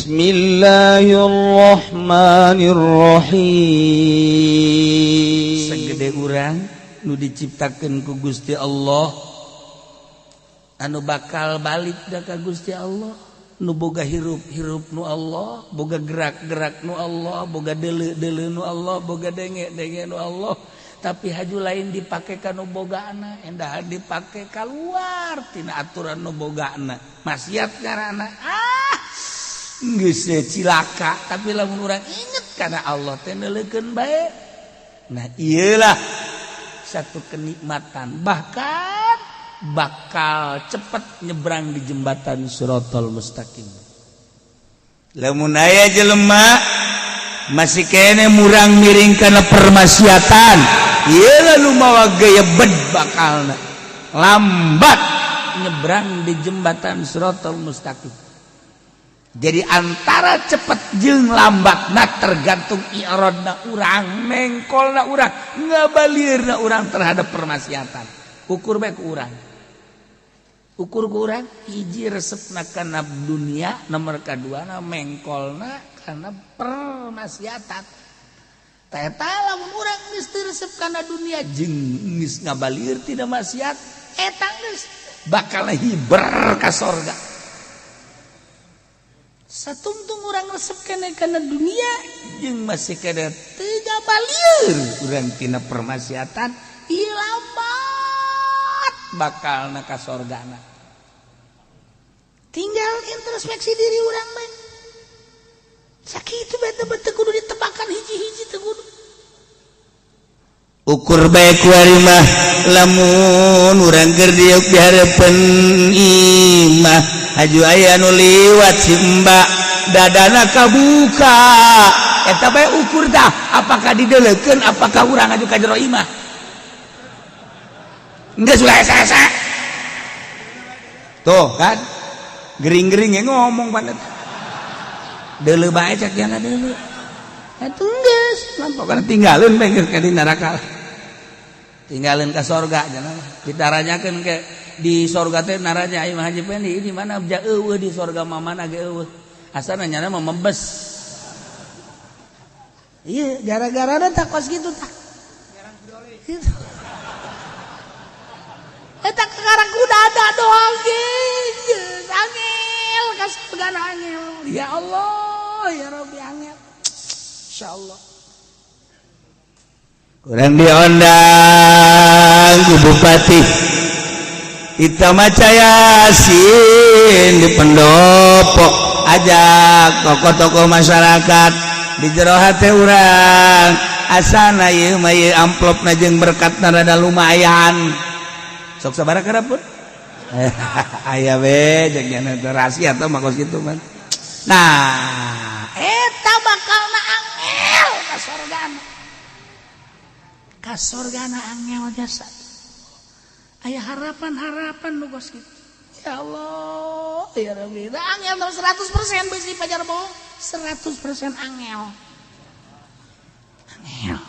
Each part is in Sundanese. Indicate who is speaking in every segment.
Speaker 1: Bismillahirrahmanirrahim.
Speaker 2: Segede urang nu diciptakeun ku Gusti Allah, anu bakal balik da ka Gusti Allah, nu boga hirup hirup nu Allah, boga gerak-gerak nu Allah, boga deuleu-deuleu nu Allah, boga denge-denge nu Allah, tapi haju lain dipake ka nu bogana, endah dipake keluar tina aturan nu bogana, maksiat karana, ah geus cilaka. Tapi lamun urang inget kana Allah teh, neuleukeun bae. Nah, iyalah satu kenikmatan, bahkan bakal cepet nyebrang di jembatan Sirotol Mustaqim.
Speaker 3: Lamun aya jelema masih kene murang miring kana permaksiatan, ieu nu mawa gaya bed, bakalna lambat
Speaker 2: nyebrang di jembatan Sirotol Mustaqim. Jadi antara cepet jeung lambat nah tergantung i'radna urang, mengkolna urang, ngabalirna urang terhadap permaksiatan. Ukur bae ku urang, ukur ku urang. Hiji, resepna kana dunia. Nomor kedua na mengkolna kana permaksiatan. Eta lamun urang geus teu resep kana dunia jeung geus ngabalir tina maksiat, eta geus bakal hiber ka sorga. Satungtung urang resep kene kana dunia jeung masih kene teu ngabalir urang tina permaksiatan, ieu lambat bakalna ka sorgana. Tinggal introspeksi diri urang mah sakitu bae, teu kudu ditebakan hiji-hiji, teu kudu.
Speaker 3: Ukur bae kuari mah, lamun urang keur diuk di hareupeun imah, haju aya nu liwat, si mbak dadana kabuka,
Speaker 2: eta bae ukur dah, apakah dideleukeun, apakah urang aju ka jero imah. Geus ulah esa-esa
Speaker 3: tuh kan gering-gering ya ngomong panet.
Speaker 2: Deuleu bae, cek jangan deuleu. Atuh geus
Speaker 3: pokoknya tinggalin bae geus ka di neraka.
Speaker 2: Tinggalin ke sorga jangan ditaranyakeun ke di sorga teh. Naranya aing Haji Pendi di mana? Ja eueuh di sorga mah, mana ge eueuh, asana nyana mah mebes. Iya, gara-gara tak kos gitu, tak gitu. Eta kakara kuda ada doang ge angel ka surga, angel. Ya Allah, ya Rabbi, angel, insyaallah.
Speaker 3: Kurang diundang ku bupati kita maca Yasin di pendopo, ajak tokoh-tokoh masyarakat. Di jero hate urang asana ieu mah, ieu amplopna jeung berkatna rada lumayan. Sok sabaraha karapun aya we jeung nya rahasia teh mah kos kitu mah.
Speaker 2: Nah, eta bakalna angel ka sorgana, ka sorgana angel jasa. Aya harapan-harapan nu kos kitu. Ya Allah, ya Rabbi. Nah, angel 100% besi pajar bohong, 100% angel. Angel.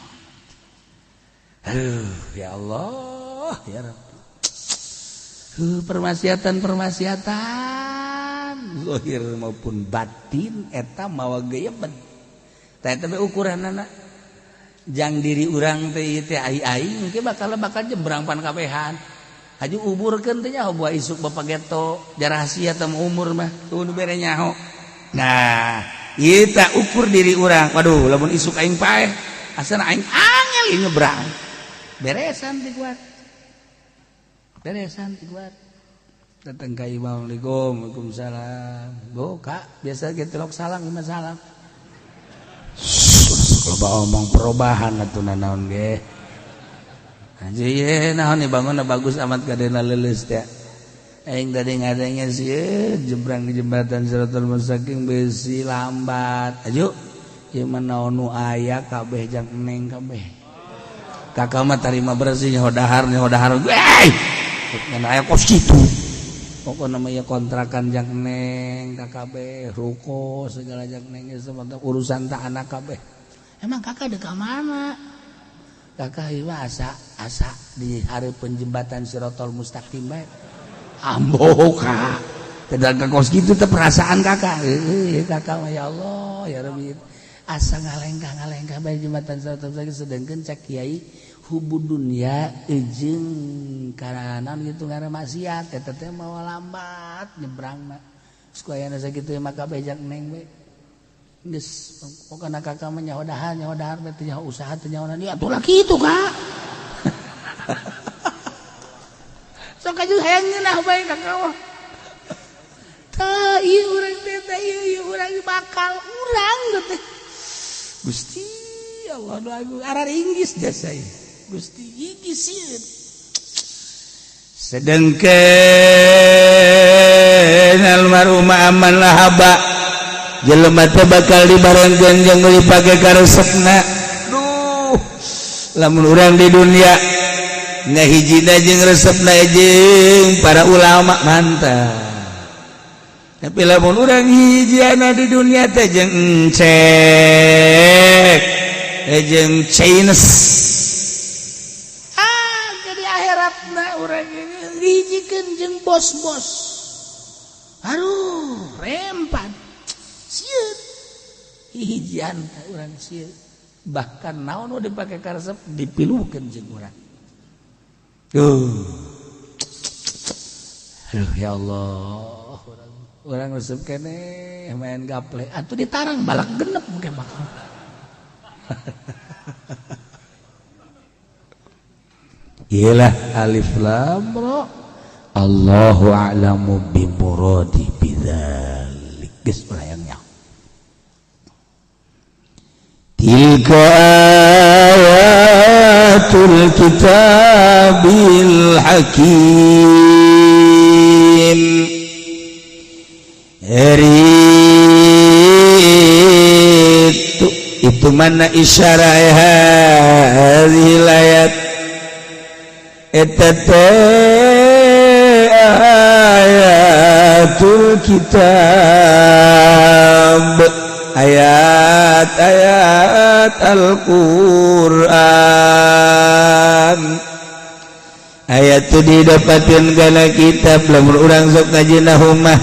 Speaker 2: Aduh, ya Allah, ya Rabbi. Permaksiatan permaksiatan zahir maupun batin eta mawa geuyeun. Tah, eta ukuran anak jang diri urang teh ieu teh, ai-ai engke bakal bakal jebrang pan kabehan. Haju uburkeun teh nyaho buah isuk bapak geto rahasia teh umur mah tuh nu bere nyaho.
Speaker 3: Nah, ieu tah ukur diri urang. Waduh, lamun isuk aing paeh, asana aing angel ieu nyebrang.
Speaker 2: Beresan ti kuat, beresan ti kuat. Datang ka imam, "Assalamualaikum." "Waalaikumsalam." "Bo, Kak, biasa gitu lok salam imah salam."
Speaker 3: Loba omong perubahan atuh naon ge.
Speaker 2: Haji ye naon nih, bangun bagus amat, kadena leuleus teh. Aing tadi ngadengnya sih jebrang di jembatan Siratal Mustaqim besi lambat. Aju ieu mah naon nu aya kabeh jang neng kabeh. Kakak mah tarima bersih, nyaho dahar, nyaho dahar. Wey! Ngan aya kos kitu. Pokokna mah ya kontrakan jang neng KKB, ruko segala jang neng, urusan tak anak kabeh. Emang kakak deka mana? Kakak ieu asa asa di hari penjembatan Sirotol Mustaqim bae. Ambo kak. Tidak kos gitu teh perasaan kakak. Kakak mah ya Allah ya Rabbi. Asa ngalengkah ngalengkah bae jumatan salat lagi, sedangkan cak kiai hubu dunya jeung karana gitu ngaran maksiat eta teh mawa lambat nyebrangna. Geus ku ayana sakitu maka bejak neng we. Geus pokona kakak mah nyaho dahar bae teu nyaho usaha teu nyaho naon atuh lah kitu Kak. Sok aju hayang ngeunah bae kakak mah. Tah ieu urang teh tah ieu urang bakal urang teh. Gusti Allah nu agung araringgis jasa ieu. Gusti gigi sieun.
Speaker 3: Sedengkeun almarhum aman lahaba jelema teh bakal dibarengkeun jeung dipake karesepna. Duh, lamun urang di dunia ngahijina jeung resepna jeung para ulama mantap. Tapi lamun urang hijiana di dunia teh jeung encek jeung Chinese,
Speaker 2: ah ke di akhiratna urang hijikeun jeung bos-bos. Aduh, rempan sieun hijian teh urang sieun. Bahkan naon nu dipake karesep dipilukeun jeung urang. Duh. Aduh ya Allah, urang resep keneh main gaple atuh ditarang balak genep mungkin bakal.
Speaker 3: Iyalah alif lam ra Allahu a'lamu bi muradi bidzalik. Geus urang nya. Tilka ayatul kitabil hakim. Itu mana isyarah hadhil ayat eta teh ayatul kitab, ayat-ayat Al-Qur'an. Ayat itu didapatin kana kitab lamun urang sok ngajina humah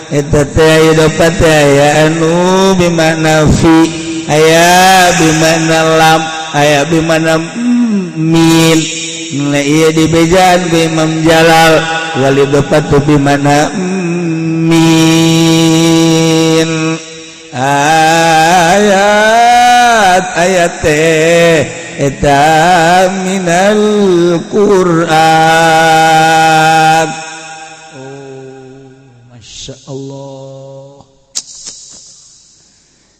Speaker 3: eta teh aya dapat aya anu bimakna fi, aya bimakna lam, aya bimakna min. Nah ieu dibejaan ku Imam Jalal wali dapat tu bimakna min. Ayat ayat teh eta minal Qur'an.
Speaker 2: Oh, Masya Allah.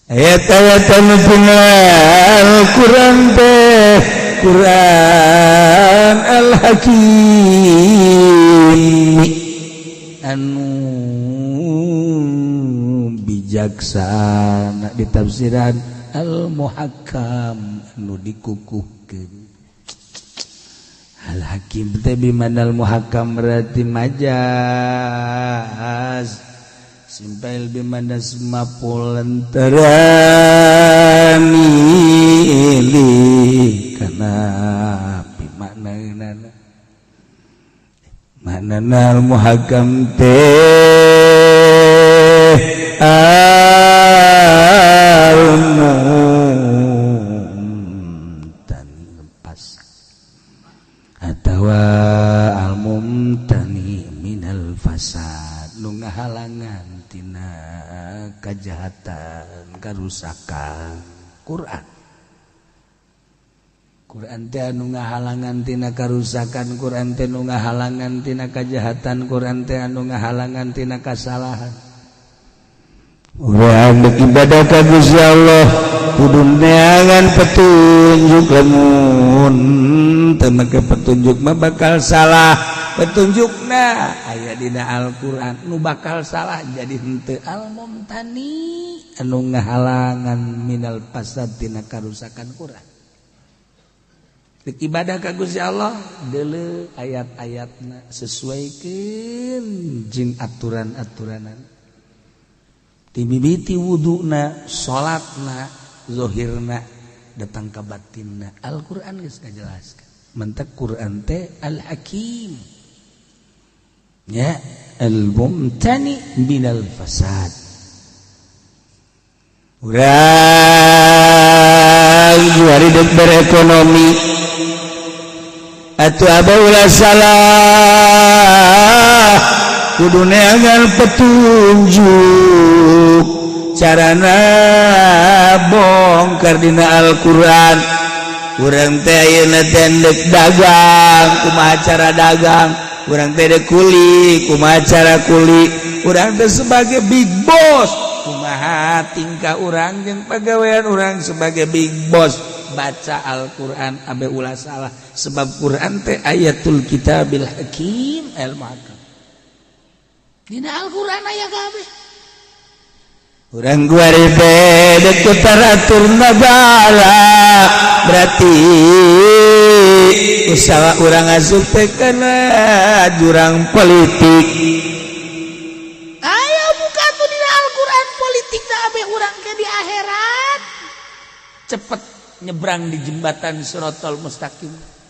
Speaker 3: Ayat-ayat anu minal Qur'an teh Qur'an Al-Hakim
Speaker 2: anu bijaksana ditafsiran Al-Muhakkam anu dikukuhkeun. Al-Hakim teh bimanal muhakkam berarti majaz simpail bimana semapulan teramili kana bimakna makna al-muhakkam teh al-mumtani lepas atawa al-mumtani minal fasad nu ngahalangan tina kajahatan karusakan. Quran Quran teh anu ngahalangan tina karusakan, Quran teh nu ngahalangan tina kajahatan, Quran teh anu ngahalangan tina kasalahan.
Speaker 3: Urang ibadah ka Gusti Allah kudu neangan petunjuk, lamun teu make petunjuk mah bakal salah.
Speaker 2: Petunjukna aya dina Al-Qur'an nu bakal salah jadi henteu al-mumtani anu ngahalangan minal fasad tina karusakan Quran. Ibadah ka Gusti Allah deuleu ayat-ayatna sesuaikeun jeung aturan-aturanan. Timimiti wuduna, salatna, zahirna datang ka batinna. Al-Qur'an geus ngajelaskeun. Mentek Qur'an teh Al-Hakim. Ya, al-mumtani minal fasad.
Speaker 3: Urang juari dek berekonomi atuh, abah, ulah salah, kudu neangan petunjuk carana bongkar dina Al-Qur'an. Urang teh ayeuna teh dek dagang, kumaha cara dagang? Urang teh dek kuli, kumaha cara kuli? Urang teh sebagai big boss, kumaha tingkah urang jeung pagawean urang sebagai big boss? Baca Al-Qur'an, abe, ulah salah, sebab Quran teh ayatul kitabil hakim al muhakkam.
Speaker 2: Dina Al-Qur'an aya kabeh.
Speaker 3: Urang kuari teh dek teratur negara, berarti usaha urang asup teh kana jurang politik.
Speaker 2: Ayo buka tuh dina Al-Qur'an politik na, abe urang ke di akhirat
Speaker 3: cepet nyebrang di jembatan Sirotol Mustaqim.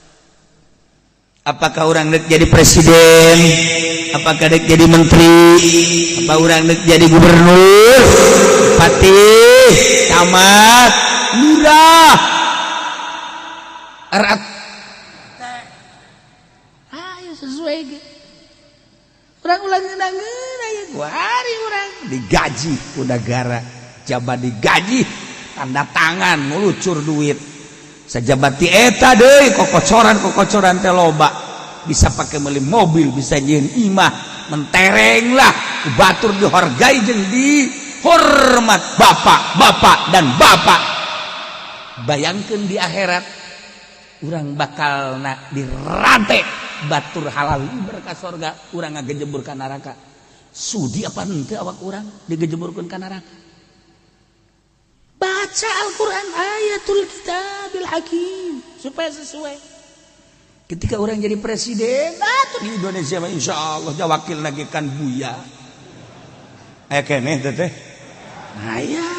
Speaker 3: Apakah urang dek jadi presiden, apakah dek jadi menteri, apa urang dek jadi gubernur, bupati, camat, lurah,
Speaker 2: erat, ayo sesuai ge urang ulang ngeunangeun aya
Speaker 3: kuari urang digaji ku negara, jabat digaji, tanda tangan, ngulucur duit sajabati eta deui, kokocoran kokocoran teh loba, bisa pakai beli mobil, bisa nyieun imah mentereng lah, batur dihargai jeung dihormat bapak bapak dan bapak.
Speaker 2: Bayangkan di akhirat urang bakal na dirantai, batur halal berkah sorga, urang ngagejebur ka neraka. Sudi apa henteu awak urang digejeburkeun ka neraka? Baca Al-Quran, ayatul kitabil hakim, supaya sesuai
Speaker 3: ketika urang jadi presiden atau di Indonesia mah. Insya Allah wakil lagi kan Buya aya keneh teh teh.
Speaker 2: Aya.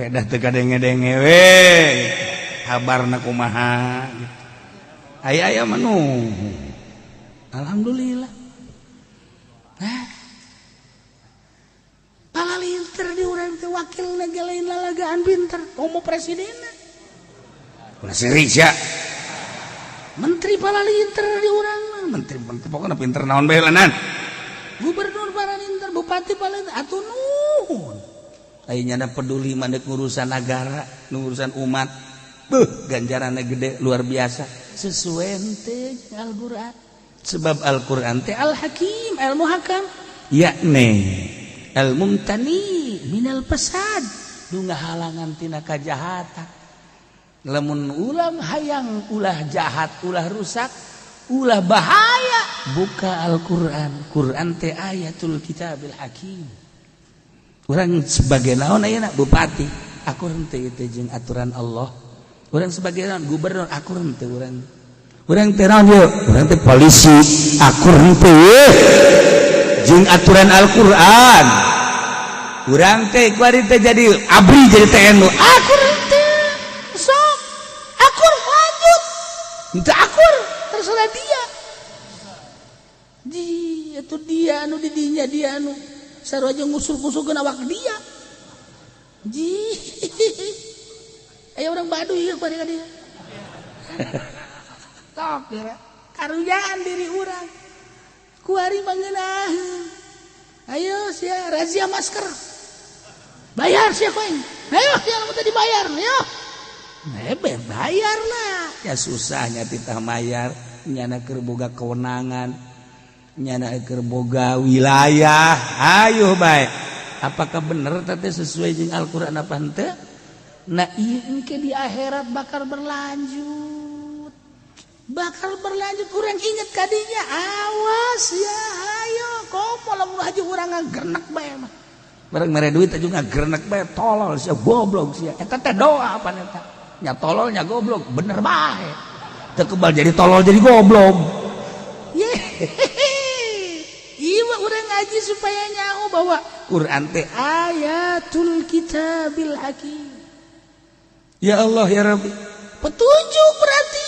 Speaker 3: Pedah teu kadenge-denge we kabarna kumaha gitu. Aya aya mah.
Speaker 2: Alhamdulillah. Nah, palalinter di urang teh, wakil negara lain lalagaan pinter, komo presiden.
Speaker 3: Ulah seri sia.
Speaker 2: Menteri palalinter di urang mah.
Speaker 3: Menteri menteri pokoknya pinter naon bae lanan.
Speaker 2: Gubernur palalinter, bupati palalinter, atuh nuhun.
Speaker 3: Aya nyana peduli mandek urusan negara, urusan umat, beuh, ganjaranna gede luar biasa.
Speaker 2: Sesuai henteu jeung Al-Qur'an?
Speaker 3: Sebab Al-Qur'an teh
Speaker 2: Al-Hakim, Al-Muhakam,
Speaker 3: yakni
Speaker 2: Al-Mumtani minal fasad, nu ngahalangan tina kajahatan.
Speaker 3: Lamun ulang hayang ulah jahat, ulah rusak, ulah bahaya,
Speaker 2: buka Al-Qur'an. Quran teh ayatul kitabil hakim.
Speaker 3: Urang sebagai naon ayeuna? Bupati, akur henteu itu jeung aturan Allah? Urang sebagai naon? Gubernur, akur henteu urang? Urang teh naon yeuh? Urang teh polisi, akur henteu jeung aturan Al-Qur'an? Urang teh kuari teh jadi ABRI, jadi TNI,
Speaker 2: akur henteu? Sok akur, lanjut. Henteu akur, terserah dia. Di itu dia anu di dinya, dia anu sarua jeung ngusul-ngusulkeun awak dia. Ji, aya urang Baduy ieu kuari ka dia. Tok geura karujaan diri urang kuari mangeunah. Ayo sia, razia masker, bayar sia koin. Ayo sia, lamun tadi bayar, ayo. Bebe bayar lah.
Speaker 3: Ya susahnya titah mayar, nyana keur boga kewenangan, nyana keur boga wilayah. Ayo bae,
Speaker 2: apakah bener teh sesuai jeung Al-Qur'an apa henteu? Nah, ieu engke di akhirat bakal berlanjut, bakal berlanjut. Kurang inget kadinya, awas ya. Ayo komo lamun haji urang ngagernek bae mah.
Speaker 3: Barang mere duit aja ngagernek bae, tolol sia, goblok sia. Eta teh doa apa eta nya? Tolol nya goblok, bener bae, teu kebal jadi tolol jadi goblok.
Speaker 2: Iya, urang ngaji supaya nyaho bahwa Quran teh ayatul kitabil hakim.
Speaker 3: Ya Allah ya Rabbi.
Speaker 2: Petunjuk berarti.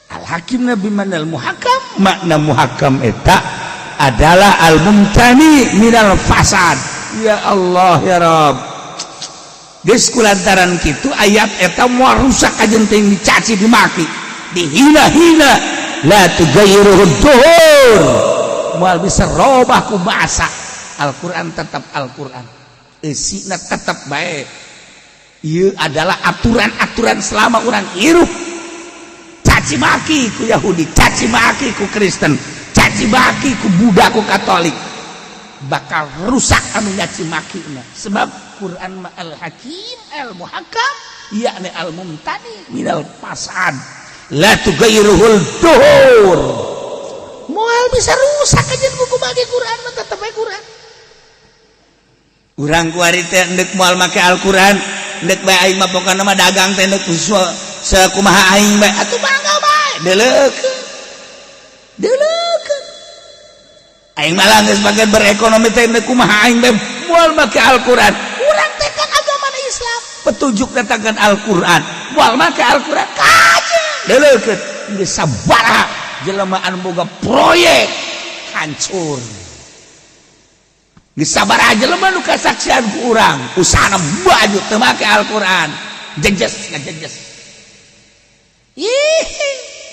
Speaker 3: Al Hakimna bimanal muhakam, makna muhakam eta adalah al-mumtani minal fasad. Ya Allah ya Rabb, geus kulantaran kitu ayat eta moal rusak kajen teh dicaci dimaki dihina-hina, la tughayyiruhu duhur, moal bisa robah ku bahasa. Al-Qur'an tetap Al-Qur'an, eusina tetap baik. Ieu adalah aturan-aturan selama orang hirup. Caci maki ku Yahudi, caci maki ku Kristen, caci maki ku Buddha, ku Katolik, bakal rusak anu nyaci maki. Sebab Quran ma al-hakim al-muhakkam, yakni al-mumtani minal fasad, la tughayyiruhul duhur, moal bisa rusak aja buku bagi Quran mah, tetep bae Quran. Urang kuari teh endek moal make Al-Quran, endek bae aing mah, pokona mah dagang teh endek sakumaha aing bae, atuh mangga bae, deuleukeun deuleukeun. Aing malah geus bagian berekonomi teh endek kumaha aing bae, moal make Al-Quran. Urang teh kan agama Islam, petunjuk datangkan Al-Quran, moal make Al-Quran kaje, deuleukeun geus sabaraha jelema anu boga proyek hancur. Geus sabaraha jelema nu kasaksian ku urang usahana baju teu make Al-Quran, jejes ngajejes. Ih,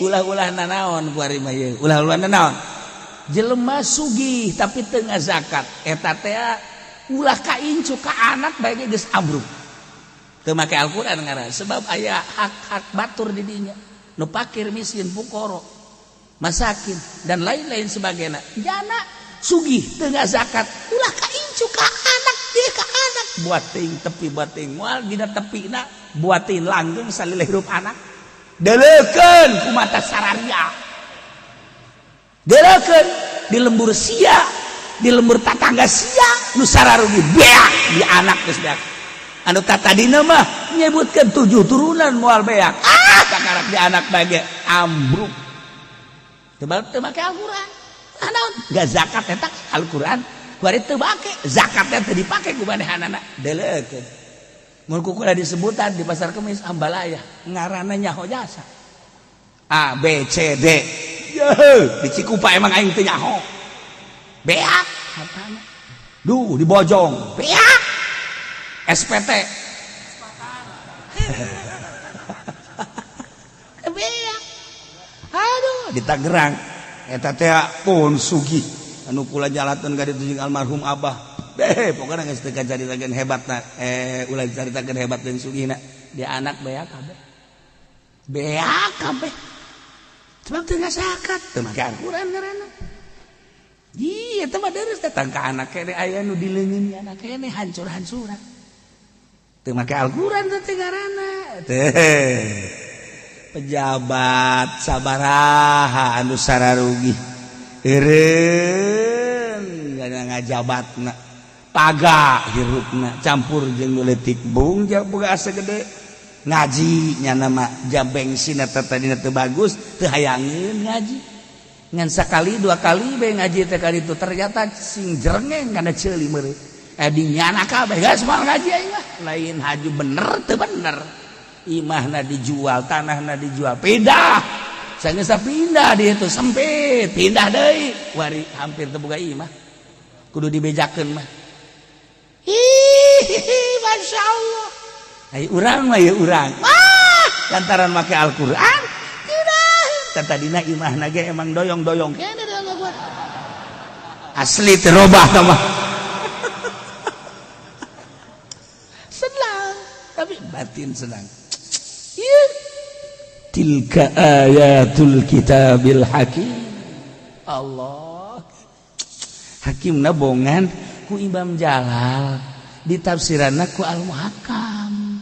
Speaker 3: ulah-ulah nanaon kuari mah ieu, ulah-ulah nanaon jelema sugih tapi teu ngazakat eta teh, ulah ka incu ka anak bae geus ambruk. Teu make Al-Quran ngaran sebab aya hak-hak batur di dinya, nu pakir, miskin, pukoro, masakin, dan lain-lain sebagainya. Jana sugih teu ngazakat, ulah ka incu ka anak dia, ka anak buat ting tepi, buat ting moal dina tepina, buat ting langgeng salila hirup anak. Deleukeun ku mata sararia, deleukeun di lembur sia, di lembur tatangga sia, nu sararugi beak di anak geus beak. Anu tatadina mah nyebutkeun tujuh turunan moal beak, ah, kakarak di anak bage ambruk. Teu teu make Al-Qur'an. Ah, naon gak zakat eta Al-Qur'an kuari teu make zakat teh, teu dipake ku manehanana. Deleukeun mun ku kula disebutan di Pasar Kemis Ambalaya, ngaranna nyaho jasa A B C D. Yeuh, di Cikupa emang aing teu nyaho, beak hartana. Duh, di Bojong beak, SPT beak. Aduh, di Tangerang eta teh pun sugih anu kula jalatkeun ka ditu jeung almarhum abah. Beh, pokoknya geus teu kacaritakeun hebatna, ulah dicaritakeun hebat dan sugihna. Di anak beak kabeh, beak kabeh, sebab teu ngazakat, teu make Al-Qur'an ngaranna. Iya, eta mah deres datang ka anak kene, aya nu dileungeun anak kene hancur-hancuran. Teu make Al-Qur'an teh ngaranna teh. Pejabat sabaraha anu sararugi eureun ngajabatna, paga hirupna campur jeung nu leutik, bung boga asa gede ngaji nya nama jam bensin eta tadina teu bagus, teu hayangeun ngaji, ngan sakali dua kali bae ngaji teh kali itu ternyata sing jerengeng kana ceuli meureun, di nyana kabeh geus moal ngaji aing mah. Lain haju bener teu bener, imahna dijual, tanahna dijual, pindah. Sanggeus pindah di itu sempit, pindah deui, wari hampir teu boga imah, kudu dibejakeun mah. Ih, Masya Allah. Ai urang mah ya, urang wah, lantaran make Al-Qur'an tidak. Tadina imahna ge emang doyong-doyong kene, asli terobah mah senang, tapi batin senang. Tilka ayatul kitabil hakim. Allah hakim bongan ku Imam Jalal, ditafsiranna ku al muhakam.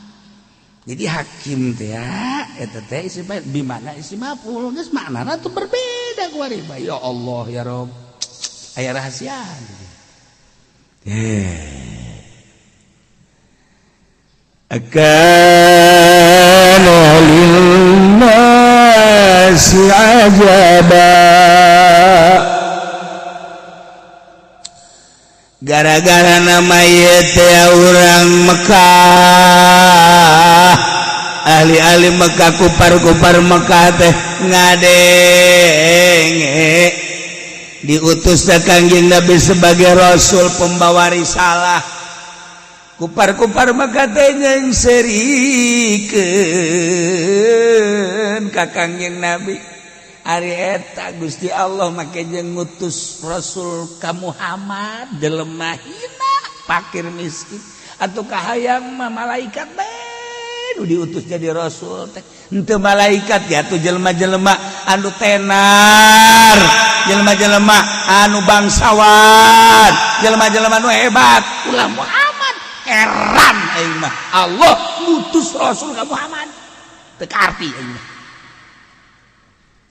Speaker 3: Jadi hakim teh ya eta teh isim fa'il, di mana isim maf'ul, geus maknana tuh berbeda ku riba. Ya Allah ya Rob, aya rahasia. Akana linnasi ajaba, gara-gara nama ieu teh urang Mekah. Ahli-ahli Mekah, kupar-kupar Mekah teh ngadenge diutus Kangjeng Nabi sebagai rasul pembawa risalah. Kupar-kupar Mekah teh nyengserikeun ka Kangjeng Nabi. Ari eta Gusti Allah make jeung ngutus rasul ka Muhammad, jelema hina, fakir miskin, atau kahayang mah malaikat bae nu diutus jadi rasul teh. Henteu malaikat ya tuh, jelema-jelema anu tenar, jelema-jelema anu bangsawan, jelema-jelema anu hebat, ulah Muhammad. Heran aing mah, Allah ngutus rasul ka Muhammad, teu kaarti aing mah.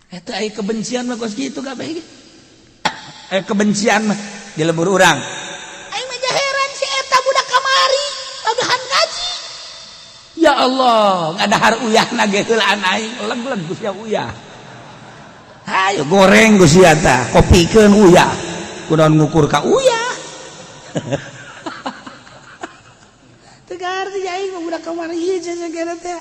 Speaker 3: Eta aya kebencian mah kos kitu kabeh ge. Aya kebencian mah di lembur urang. Aing mah heran si eta budak kamari lagahan ngaji. Ya Allah, ngadahar uyahna ge heulaan aing, leg-leg ku sia uyah. Hayo goreng ku sia tah, kopikeun uyah. Kunaon ngukur ka uyah? Teu kaarti aing mah budak kamari ieu sagala teh.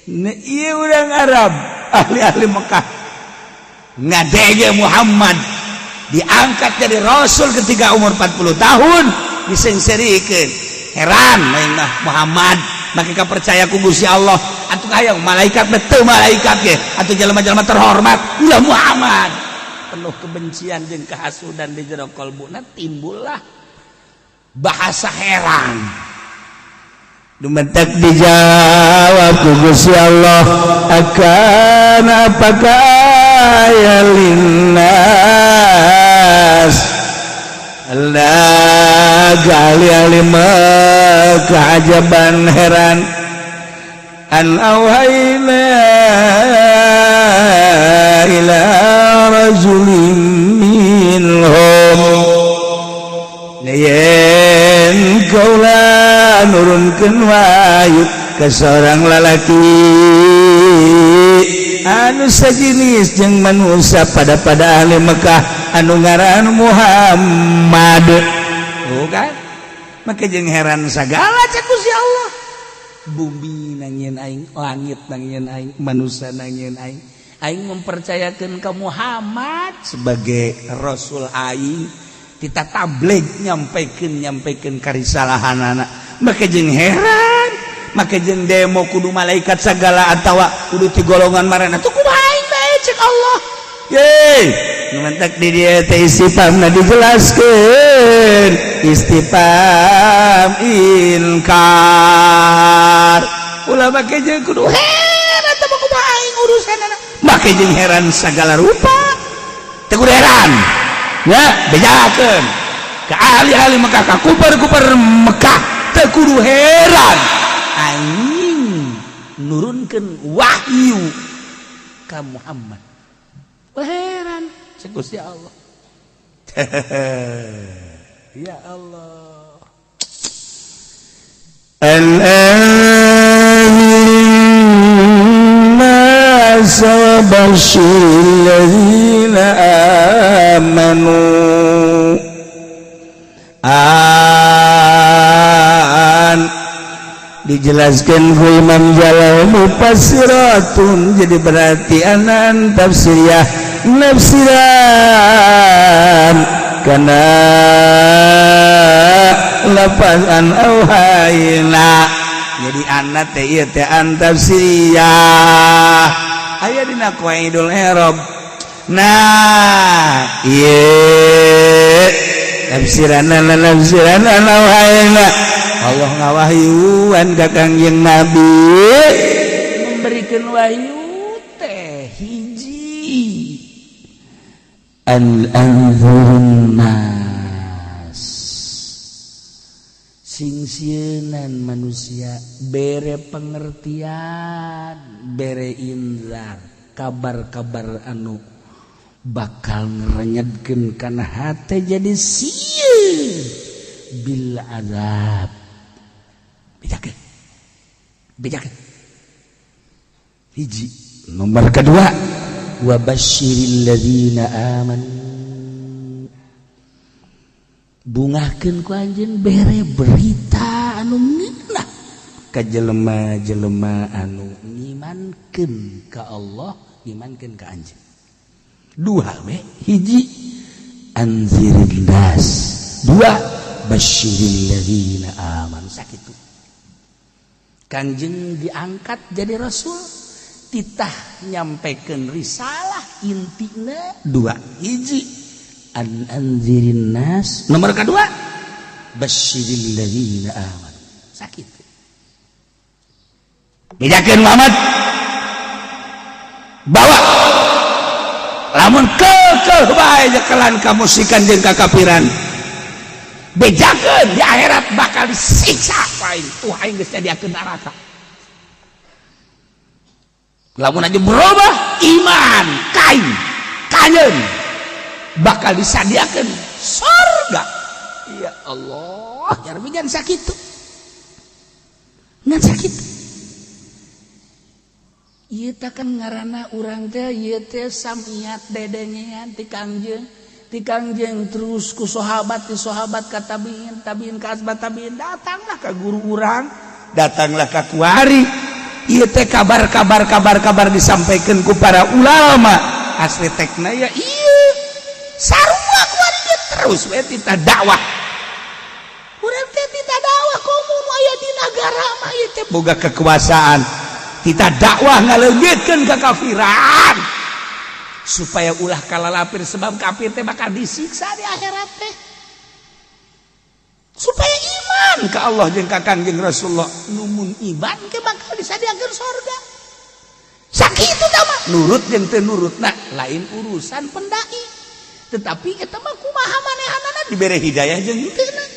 Speaker 3: Ieu urang Arab, ahli-ahli Mekah ngadege Muhammad diangkat jadi rasul ketika umur 40 tahun, disengserikeun. Heran aing mah, Muhammad make percaya ku Gusti Allah, atuh hayang malaikat, betul malaikat ge atuh jelema-jelema terhormat, ulah Muhammad. Penuh kebencian jeung kehasudan di jero kalbuna, timbullah bahasa heran. Dumentek dijawab ku Gusti Allah, akan apakah aya linnas Allah ahli-ahli Mekah ajaban, heran, an auhayna ila rajulim minhum, yen kaula nurunkeun wahyu ke seorang lalaki anu sejenis jeung manusia pada pada ahli Mekah anu ngaran Muhammad. Oh kan, maka jeung heran sagala cek Gusti Allah. Bumi nangieun aing, langit nangieun aing, manusia nangieun aing. Aing mempercayakan ke Muhammad sebagai rasul aing, kita tabligh, nyampaikan nyampaikan karisalahan anak. Maka jeung heran, maka jeung demo kudu malaikat segala atawa kudu ti golongan marana tuh, kumaha aing bae cek Allah. Yeay, mentak di dia teh istifhamna dijelaskeun istifham inkar. Ulah make jeung kudu heran teh, kumaha aing urusanana. Make jeung heran segala rupa, teu kudu heran ya. Bejakeun ke ahli-ahli Mekah, ka kupar-kupar Mekah, teu kudu heran aing nurunkeun wahyu ka Muhammad. Wah, heran cek Gusti Allah. Ya Allah, an الناس وبشر الذين آمنوا an dijelaskan ku Imam Jalal mufassiratun, jadi berarti anan tafsiriyah nafsiran karena lapas an auhayna, jadi anna teh ieu teh an tafsiriyah aya dina qawaidul i'rab. Nah, ieu tafsiran nafsiran an auhayna, Allah ngawahyuan ka Kangjeng Nabi, memberikan wahyu teh hiji, an anzurun nas, sing sieunan manusia, bere pengertian, bere inzar, kabar-kabar anu bakal ngerenyedkeun kana hate jadi sieun bil azab. Bejakeun, bejakeun hiji. Nomor kedua, wa basyiril ladzina amanu, bungahkeun ku anjeun, bere berita anu ngeunah.
Speaker 2: Ka jelema-jelema anu ngimankeun ka Allah, ngimankeun ka anjeun. Dua we, hiji anzirin nas, dua basyiril ladzina amanu. Sakitu Kangjeng diangkat jadi rasul, titah nyampaikan risalah, intina dua, hiji an anzirin nas, nomor kedua basyiril ladzina amanu. Sakitu bejakeun Muhammad, bawa lamun kekeh bae jekelan kamusikan jeung kakafiran, bejakeun di akhirat bakal disiksa aing tuh, aing geus nyadiakeun neraka. Lamun aja berubah iman kain kanyeun, bakal disadiakeun surga. Ya Allah ya Rabbi, ngan sakitu, ngan sakitu. Ieu teh kan ngaranna urang teh, ieu teh samiat dedengean ti Kangjeng, ti Kangjeng terus ku sahabat, ti sahabat ka tabiin, tabiin ka asbat tabiin, datanglah ka guru urang, datanglah ka kuari. Ieu teh kabar-kabar, kabar-kabar disampaikan ku para ulama asli tekna ya. Ieu sarua kuari ge terus we tita dakwah urang teh, tita dakwah komo nu aya di nagara mah ieu teh boga kekuasaan, kita dakwah ngaleungitkeun kekafiran supaya ulah kalalapir, sebab kafir teh bakal disiksa di akhirat teh, supaya iman ke Allah jeung ka Kangjeng Rasulullah. Numun iman ke bakal disadiakeun sorga. Sakitu tah mah, nurut jeung teu nurut nah lain urusan pendai, tetapi eta mah kumaha manehanana dibere hidayah jeung henteu.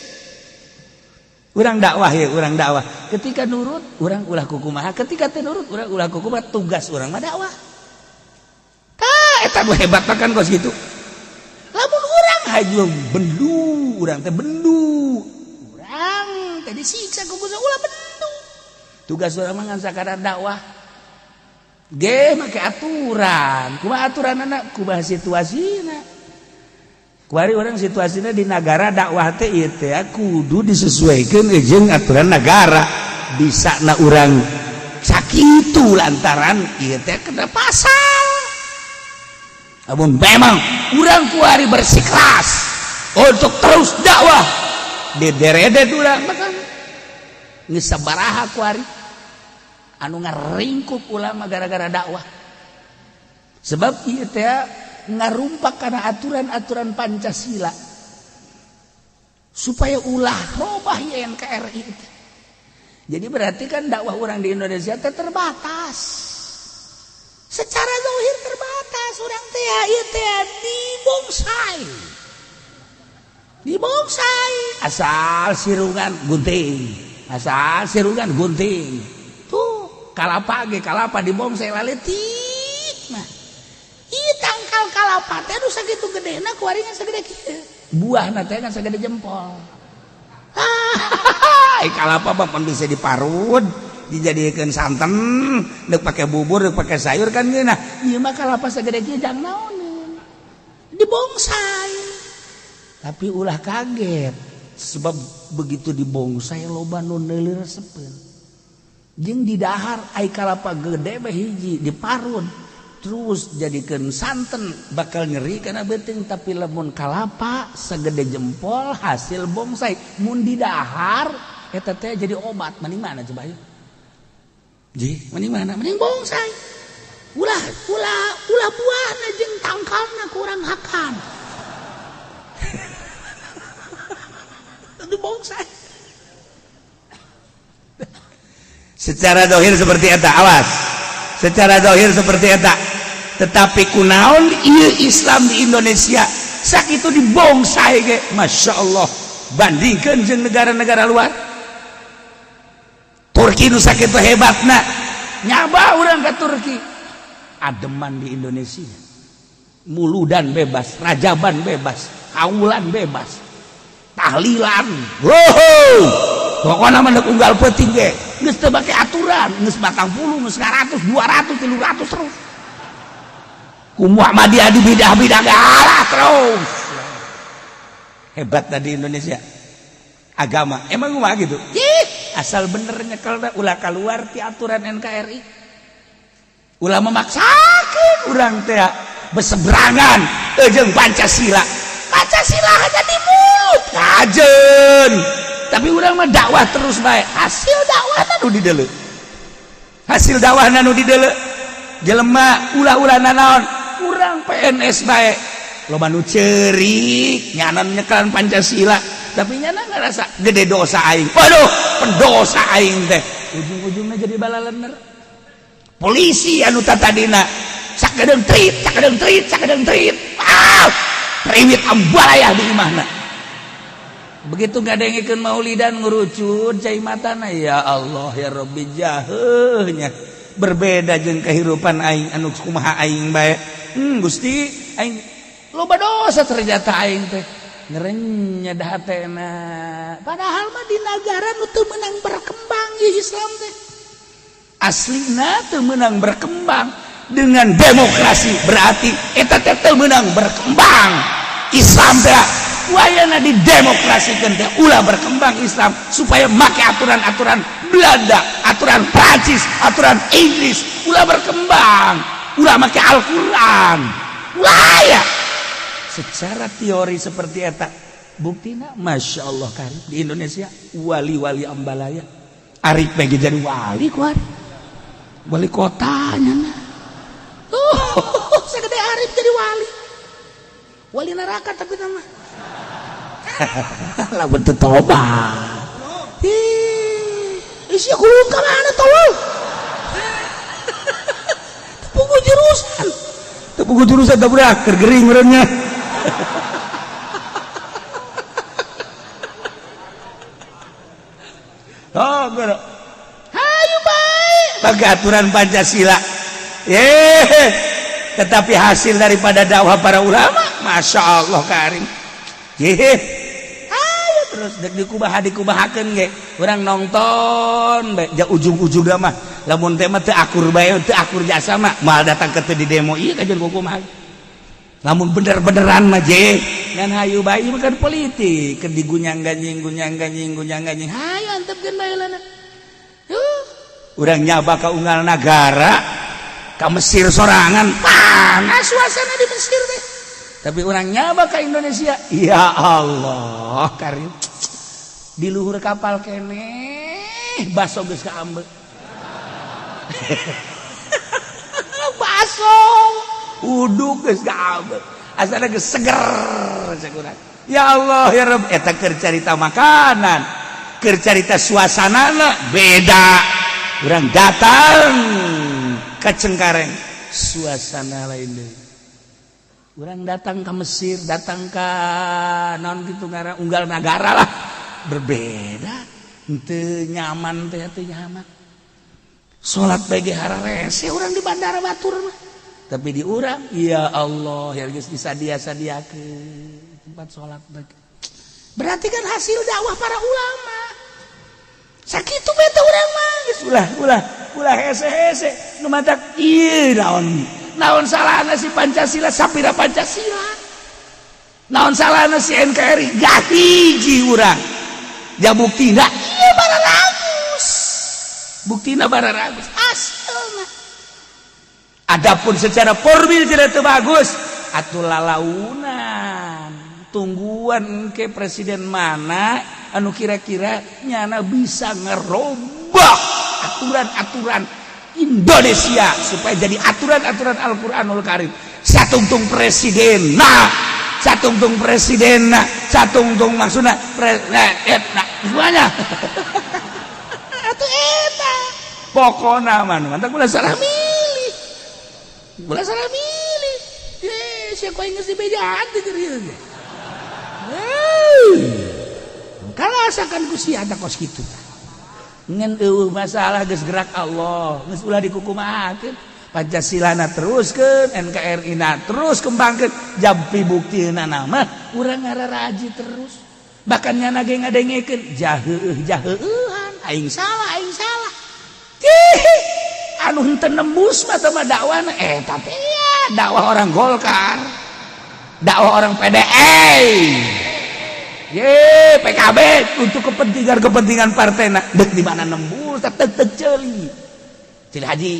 Speaker 2: Urang dakwah ya, urang dakwah, ketika nurut urang ulah kukumaha, ketika teu nurut urang ulah kukumaha, tugas urang mah dakwah. Tah, eta nu hebat mah kan kos gitu. Lamun urang haju bendu, urang teh bendu, urang teh disiksa ku Gusti, ulah bendu. Tugas urang mah ngan sakadar dakwah ge make aturan. Kumaha aturanana, kumaha situasina. Kuari urang situasinya di negara, dakwah teh ieu teh kudu disesuaikan jeung aturan negara. Bisa na urang sakitu lantaran ieu teh kena pasal. Amun memang urang kuari bersikeras untuk terus dakwah di derede urang, maka geus sabaraha kuari anu ngaringkuk ulama gara-gara dakwah, sebab ieu teh ngarumpak karena aturan-aturan Pancasila supaya ulah robah NKRI itu. Jadi berarti kan dakwah orang di Indonesia teh terbatas, secara zahir terbatas. Urang teh ieu teh dibongsai, dibongsai, asal sirungan gunting, asal sirungan gunting. Tuh kalapa ge, kalapa dibongsai laletik. Nah, ieu tangkal kalapa teh nu sakitu gedena kuari ngan sagede kieu, buahna teh ngan sagede jempol. Ah, kalapa mah pan bisa diparut dijadikan santan, dek pakai bubur, dek pakai sayur kan geunah. Ieu mah kalapa sagede kieu jang naoneun? Dibongsai. Tapi ulah kaget, sebab begitu dibongsai loba nu neuleun, resepeun jeung didahar. Ai kalapa gede mah hiji diparut terus jadikan santan bakal nyeri karena beuteung, tapi lamun kalapa segede jempol hasil bongsai mun didahar eta teh jadi obat. Mending mana coba yuk? Ji, mending mana? Mending bongsai. Ulah ulah ulah buahna jeung tangkalna kurang hakan. Itu bongsai. Secara dohir seperti eta, awas. Secara dohir seperti eta. Tetapi kunaon ieu Islam di Indonesia sakitu dibongsai ge, Masya Allah, bandingkan jeung negara-negara luar. Turki nu sakitu hebatna, nyaba urang ke Turki, ademan di Indonesia, muludan bebas, rajaban bebas, haulan bebas, tahlilan, wow, pokoknya mah unggal peuting ge geus teu make aturan, geus 40, geus 100, 200, 300, terus ku Muhammadiyah di bidah-bidah galah terus. Hebat tadi Indonesia agama emang kumaha gitu. Ih, Asal bener nyekel ulah keluar ti aturan NKRI, ulah memaksakan urang teh beseberangan jeung Pancasila. Pancasila hanya di mulut kajen, tapi urang mah dakwah terus bae. Hasil dakwah nu dideuleu, hasil dakwah nu dideuleu jelema ulah-ulah nanaon. Urang PNS bae loba nu ceurik, nyana nyekelan Pancasila, tapi nyana ngerasa gede dosa aing. Waduh, pendosa aing teh, ujung-ujungnya jadi balalener. Polisi anu tatadina sakedeung trit, sakedeung trit, sakedeung trit, ah, priwit ambalaya di imahna. Begitu ngadengekeun maulidan, ngurucut cai matana. Ya Allah, ya Rabbi, jaheuhnya berbeda jeung kehidupan aing anu kumaha aing bae. Gusti, aing loba dosa, ternyata aing teh ngerenyed hatena. Padahal mah di negara nu teu meunang berkembang ya Islam teh, aslina teu meunang berkembang dengan demokrasi, berarti eta teh teu meunang berkembang Islam teh. Wayana di demokrasikan teh ulah berkembang Islam, supaya make aturan-aturan Belanda, aturan Prancis, aturan Inggris, ulah berkembang, ulah make Al-Quran, ulah ya. Secara teori seperti eta, buktina Masya Allah kan di Indonesia wali-wali ambalaya. Arif lagi jadi wali kuat, wali kotanya. Nah, oh, segede Arif jadi wali, wali neraka, tapi nama lah betul tobat. Ih, isi kulung ka mana, tolol? Tepung jurusan, tepung jurusan, tak berak gering merenya. Oh, guru. Hayu baik bagi aturan Pancasila. Ye, tetapi hasil daripada dakwah para ulama, Masya Allah karim. Ye, ayo terus dek dikubaha, dikubahakeun ge. Urang nonton bae ja ujung-ujung mah lamun teh mah teu akur bae, teu akur jasa mah moal datang ke teu di demo ieu kajian kumaha. Lamun bener-beneran mah je ngan hayu bae mah kan politik keur digunyang ganjing, gunyang ganjing, gunyang ganjing, hayu antepkeun bae lana. Urang nyaba ka unggal nagara, ka Mesir sorangan panas suasana di Mesir teh, tapi urang nyaba ka Indonesia, ya Allah karim, di luhur kapal keneh baso geus kaambe, baso uduk geus kaambe, asalna geus seger cek urang. Ya Allah ya Rabb, eta keur carita makanan, keur carita suasanana beda. Urang datang ke Cengkareng, suasana lain deui. Urang datang ke Mesir, datang ke non gitu ngaran unggal nagara lah, berbeda, henteu nyaman teh, teu nyaman. Salat bae ge hararese urang di bandara batur mah, tapi di urang, ya Allah ya, geus disadia-sadiakeun tempat salat. Berarti kan hasil dakwah para ulama. Sakitu bae teh urang mah geus ulah ulah ulah hese-hese nu matak ieu. Naon naon salahna si Pancasila? Sapira Pancasila, naon salahna si NKRI? Gak hiji urang ya, buktina ieu bararagus, buktina bararagus hasilna. Adapun secara formil tidak teu bagus atuh lalaunan, tungguan ke presiden mana anu kira-kira nyana bisa ngerubah aturan-aturan Indonesia supaya jadi aturan-aturan Al-Qur'anul Karim. Satungtung presiden, nah, satungtung presiden, nah, satungtung maksudna nah, nah, semuanya atuh eta pokona mah mantap. Ulah salah milih, ulah salah milih. Eh, siapa yang geus dibejaan teh keur ieu ge. Kalasakan ku sia kos kitu tah. Ngan eueuh masalah, geus gerak Allah, geus ulah dikukumahakeun. Pancasila na teruskeun, NKRI na terus kembangkeun, jampi buktina mah urang ngararaji terus. Bahkan nyana ge ngadengekeun jaheueuh jaheueuhan, aing salah, aing salah. Ih, anu henteu nembus mah teh mah dakwana eta teh ya, dakwah orang Golkar, dakwah orang PDI. Ye PKB untuk kepentingan-kepentingan partai nak dek di mana nembus tek tek ceuli. Cili haji.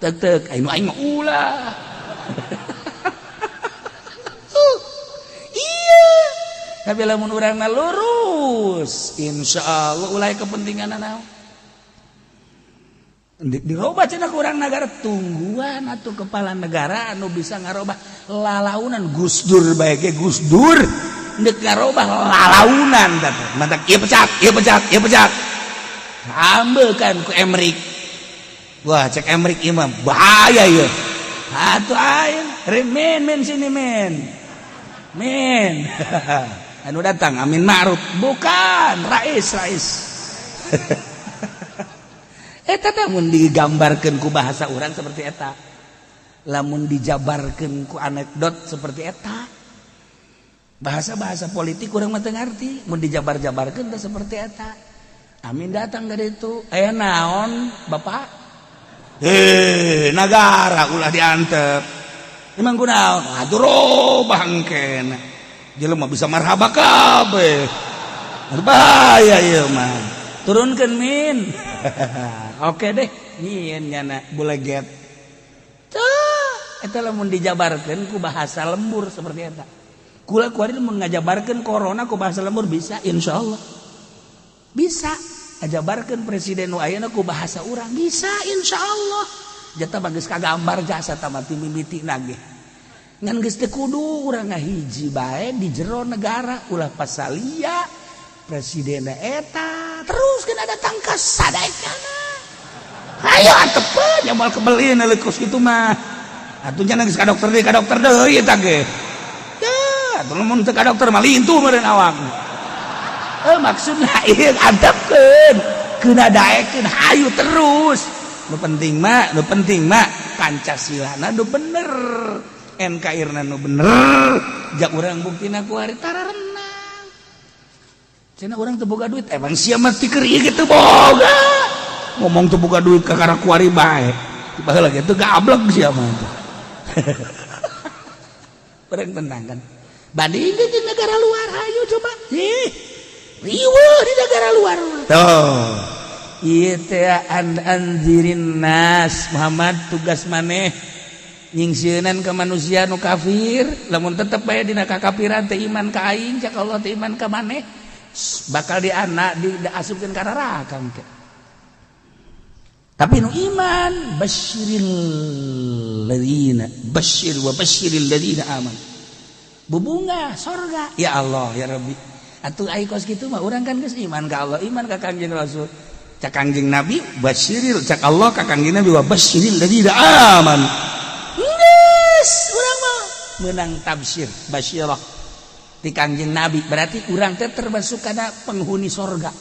Speaker 2: Tek tek aing aing mah ulah. Iya. Tapi lamun urangna lurus, insyaallah ulah kepentingan naon. Dirobah cenah ku urang negara tungguan atuh kepala negara anu bisa ngarobah lalaunan Gus Dur bae ge Gus Dur deuk ngarobah lalaunan teh mantak ieu pecat ieu pecat ieu pecat ambekan ku Emrik. Wah, cek Emrik ieu mah bahaya ieu atuh aing men men sini men men anu datang Amin Ma'ruf bukan Rais Rais. Eta teh mun digambarkeun ku bahasa urang seperti eta, lamun dijabarkeun ku anekdot seperti eta, bahasa-bahasa politik urang mah teu ngarti, mun dijabar-jabarkeun teh seperti eta. Amin datang dari itu, aya naon Bapak? Eh, nagara ulah diantep. Emang kunaon? Atuh robah engkena. Jelema bisa marhaba kabeh. Bahaya ieu mah. Turunkeun Min. Oke deh, nyieun nyana buleget. Tuh, eta lamun dijabarkeun ku bahasa lembur seperti eta. Kula kuari mun ngajabarkeun corona ku bahasa lembur bisa, insyaallah. Bisa. Ngajabarkeun presiden nu ayeuna ku bahasa urang bisa, insyaallah. Jata bagus kagambar jasa tamati mimiti nage. Ngan geus teu kudu urang ngahiji bae di jero negara ulah pasalia presiden eta terus kena datang ke sadaekana. Ayo antepeun nya moal kebelin kos kitu mah. Atuh nya geus ka dokter deui ka dokter deui eta ge. Ya, atuh lamun teu ka dokter mah lintuh meureun awak. Eh maksudna ieu antepkeun, keuna daekeun hayu terus. Nu penting mah, nu penting mah Pancasila nu bener. NKRI na nu bener. Jak urang buktina ku ari tararenang. Cenah urang teu boga duit, emang sia mah ti keur ieu teu boga. Ngomong teu boga duit ka kana kuari bae. Baheula ge teu gablek sia mah. Urang tenang kan. Banding di negara luar hayu coba. Ih, riweuh di negara luar. Tuh. Ieu teh an anzirin nas Muhammad tugas maneh nyingsieunan ke manusia nu kafir lamun tetep bae dina kakafiran teh iman ka aing cak Allah teh iman ka maneh bakal di anak diasupkeun ka neraka engke. Tapi nu iman basyiril ladzina basyir wa basyiril ladzina aman bubunga sorga ya Allah ya Rabbi atuh ai kos kitu mah urang kan geus iman ka Allah iman ka Kangjeng Rasul cak Kangjeng Nabi basyiril cak Allah ka Kangjeng Nabi wa basyiril ladzina aman geus urang mah meunang tafsir basyirah di Kangjeng Nabi berarti urang teh termasuk kana penghuni sorga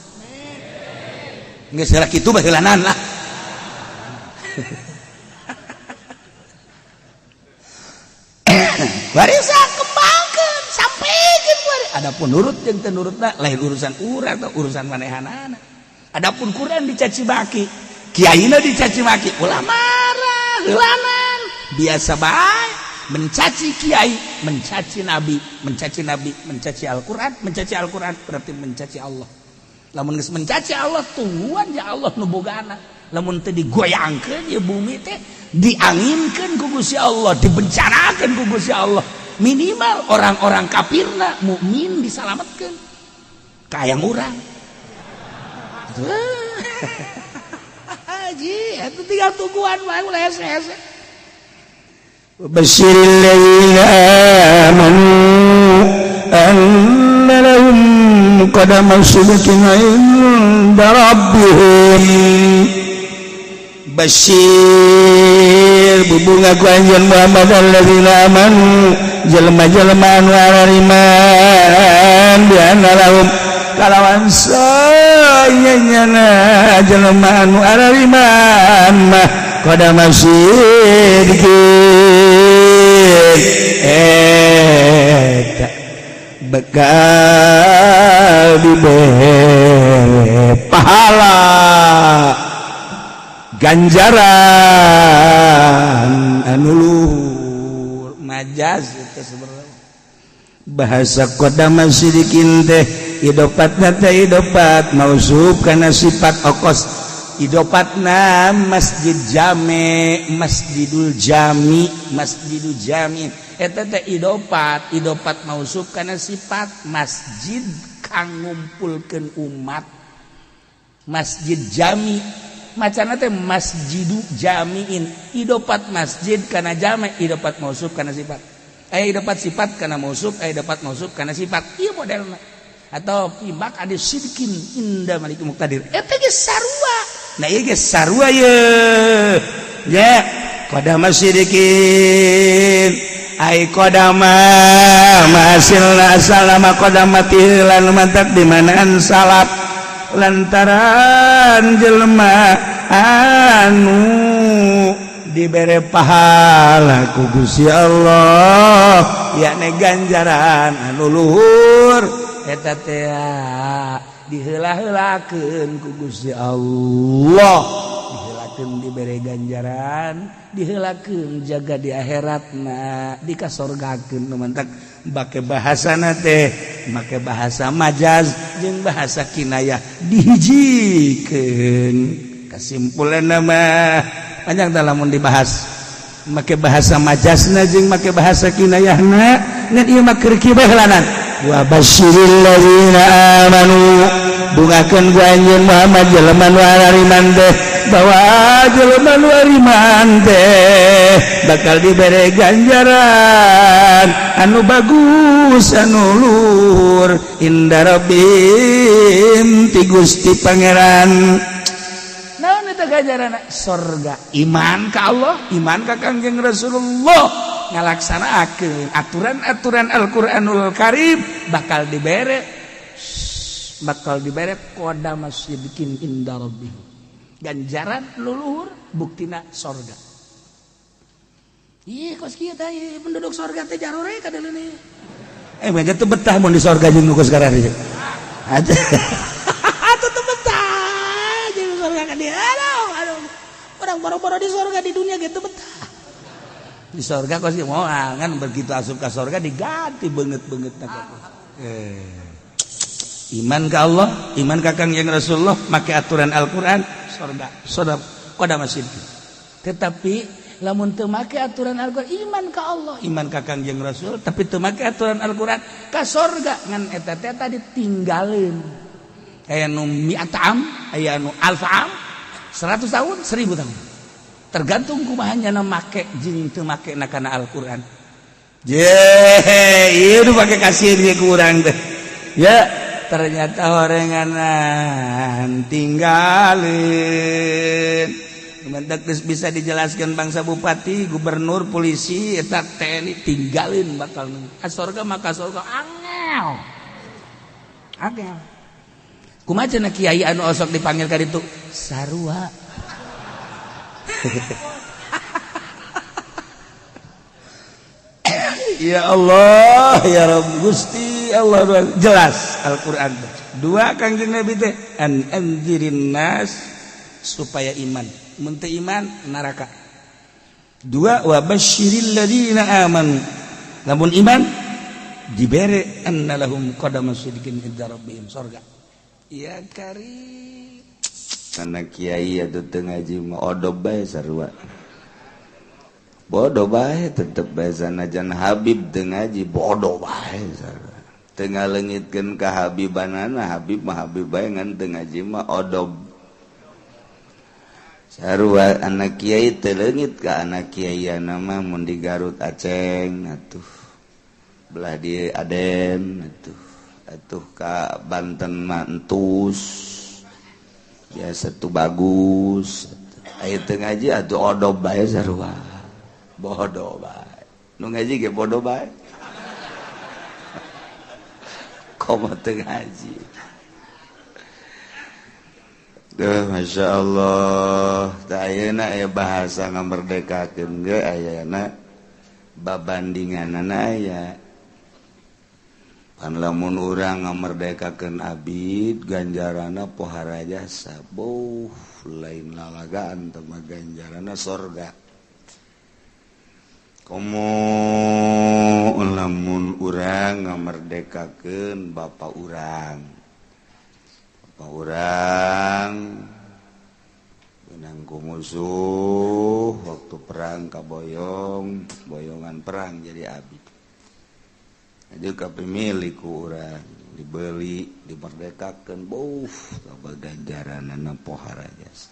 Speaker 2: geus heula kitu baheulanan lah. Warisan kembangkeun sampaikan kuari. Adapun nurut jeung teu nurutna lain urusan urang atau urusan manehanana. Adapun Quran dicaci maki, kiaina dicaci maki, ulah marah, heulanan. Biasa bae mencaci kiai, mencaci nabi, mencaci nabi, mencaci Al-Qur'an, mencaci Al-Qur'an berarti mencaci Allah. Lamun geus mencaci Allah tungguan ya Allah nu boga anak. Lamun teu digoyangkeun ya bumi teh dianginkeun ku Gusti Allah, dibencanakeun ku Gusti Allah. Minimal orang-orang kafirna mukmin disalametkeun. Kayang urang. Haji, itu tinggal tungguan wae ulah hese-hese.
Speaker 3: Basyiril ladzina amanu anna lahum qadama sidqin 'inda rabbihim. Basyir bubunga ku anjeun Muhammad alladzina amanu jelema-jelema anu arariman bi anna lahum kalawan sayanyana jelema anu arariman mah qadama sidqin eta bekal dibere pahala ganjaran anu luhur.
Speaker 2: Majaz itu sebenarnya.
Speaker 3: Bahasa qadama sidikin teh idopatna teh idopat mausuf kana sifat okos idopatna masjid jame, masjidul jami, masjidul jami eta teh idopat, idopat mausuf kana sifat masjid kang ngumpulkeun umat. Masjid jami macana teh masjidu jamiin, idopat masjid kana jame, idopat mausuf kana sifat. Aya idopat sifat kana mausuf, aya idopat mausuf kana sifat. Ieu modelna. Atau fi maq'adi sidqin inda malikin muqtadir. Eta ge sarua. Nah ieu ge sarua ye. Ya, qadama sidikin ai qadama masilna salama qadamati lan mantak di manaan salaf lantaran jelema anu dibere pahala ku Gusti Allah, yakni ganjaran anu luhur eta teh diheula-heulakeun ku Gusti Allah, diheulakeun dibere ganjaran, diheulakeun jaga di akhiratna, dikasorgakeun. Nu mantak bake bahasana teh make bahasa majaz jeung bahasa kinayah dihijikeun. Kesimpulan mah panjang dalam dibahas make bahasa majazna jeung make bahasa kinayahna, ngan ieu mah keur kieu bae heulanan. Wa basyiril ladzina amanu, bungakeun ku anjeun Muhammad jelema nu ariman teh, bahwa jelema nu ariman teh bakal dibere ganjaran anu bagus anu luhur inda rabbihim ti Gusti Pangeran. Naon eta ganjaran? Sorga. Iman ka Allah, iman ka Kangjeng Rasulullah, ngalaksanakeun aturan-aturan Al-Qur'anul Karim, bakal dibere qadama sidqin inda rabbih, ganjaran luluhur, buktina sorga. Ih, kos kieu teh penduduk sorga teh jarore ka deuleu. Eh, mah teu betah mun di sorga jeung nu kos kararieu. Aja. Atuh teu betah jeung sorga ka dieu. Aduh, aduh. Orang boro-boro di sorga, di dunia gitu betah. Di sorga kos moal kan, begitu asup ka sorga diganti beungeut-beungeut. Eh. Iman ke Allah, iman ka Kangjeng Rasulullah, make aturan Al-Qur'an, sorga. Sorga qadama sidqin. Tetapi lamun teu make aturan Al-Qur'an, iman ka Allah, iman ka Kangjeng Rasul, tapi teu make aturan Al-Qur'an, ka sorga ngan eta teh tadi tinggalin. Aya nu mi'ata am, aya nu alfa am, 100 tahun, 1000 tahun. Tergantung kumaha nyana make jeung teu make na kana Al-Qur'an. Je, ieu nu pake kasih ge kurang teh. Ya, ternyata horenganan tinggalin. Mentak geus bisa dijelaskan bangsa bupati, gubernur, polisi, eta TNI tinggalin bakal ka sorga, maka sorga angel. Angel. Kumaha cenah kiai anu osok dipanggil ka ditu? Sarua. Ya Allah, ya Rabb, Gusti Allah, jelas Al-Qur'an. Dua Kangjeng Nabi teh an anzirin nas supaya iman. Mun teu iman neraka. Dua, wa basyiril ladzina amanu. Lamun iman dibere anna lahum qadama sidqin inda rabbihim, sorga. Ya karim.
Speaker 1: Anak kiai atuh teu ngaji mah odob bae sarua. Bodoh bae tetep bae, sanajan Habib teu ngaji bodoh bae sarua. Teu ngaleungitkeun ka Habibanana, Habib mah Habib bae ngan teu ngaji mah odob. Sarua anak kiai teu leungit ka anak kiaiana mah, mun di Garut Aceng atuh belah di Aden atuh, atuh ka Banten mah entus biasa tuh bagus. Aya teu ngaji atuh odob bae sarua, bodoh bae. Nu ngaji ge bodoh bae, komo teu ngaji. Duh, Masya Allah. Tah ayeuna aya bahasa ngamerdekakeun ge, ayana babandinganana aya. Pan lamun urang ngamerdekakeun abid, ganjarana pohara jasa. Boh, lain lalagaan teh mah, ganjarana sorga. Komo Komo lamun urang ngamerdekakeun bapa urang. Bapa urang benang ku musuh waktu perang kaboyong, boyongan perang jadi abdi. Jadi kapimilik ku urang dibeli, dimerdekakeun, buh tambah ganjaranana pohara jasa.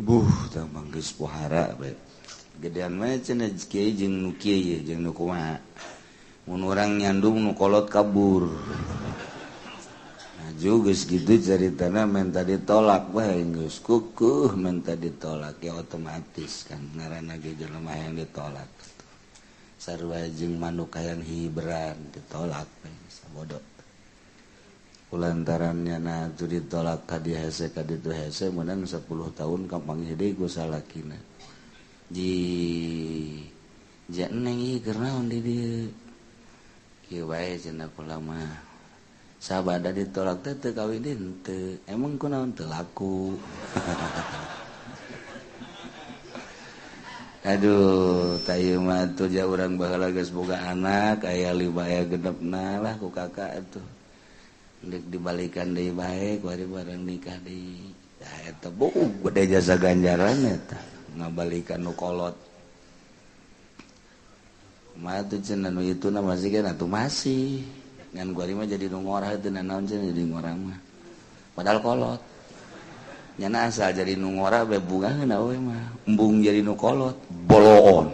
Speaker 1: Buh tambah geus pohara bae. Gedean mah cenah kiai jeung nu kieu ye jeung nu kumaha. Mun urang nyandung nu kolot kabur. Maju geus kitu caritana menta ditolak bae geus kukuh menta ditolak ya otomatis kan ngaranna ge jelema hayang ditolak. Sarua jeung manuk hayang hiberan ditolak bae sabodo. Kulantarannya na atuh ditolak ka dieu hese ka ditu hese meunang 10 tahun kapanggih deui ku salakina. Ji ja neng ieu keur naon di dieu? Kieu bae cenah kula mah. Sabada ditolak teh teu kawin deui henteu. Emang kunaon teu laku. Aduh, tah ieu mah atuh ja urang baheula geus boga anak aya 5 aya genepna lah ku kakak atuh. Deuk dibalikan deui bae kuari bareng nikah deui. Tah eta beuh gede jasa ganjaran eta ngabalikan nu kolot. Mah atuh cenah nu ituna masih kan atuh masih. Ngan kuari mah jadi nu ngorah teu nanaon cenah jadi ngorah mah. Padahal kolot. Nyana asal jadi nu ngorah bae bungaheun awe mah. Embung jadi nu kolot, boloon.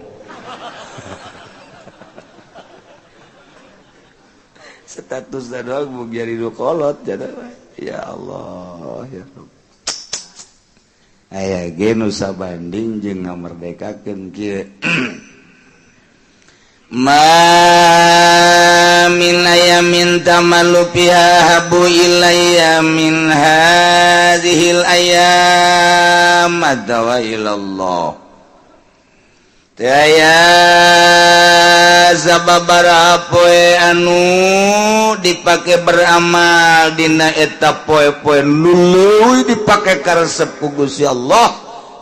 Speaker 1: Status doang bung jadi nu kolot jadi ya Allah ya Rabb. Aya ge nu sabanding jeung ngamerdekakeun kieu. Ma min ayamin tamalu fiha habu ilayya min hadhil ayam adawa ilallah. Teu aya sababaraha poe anu dipake beramal dina eta poe-poe luluy dipake karesep ku Gusti Allah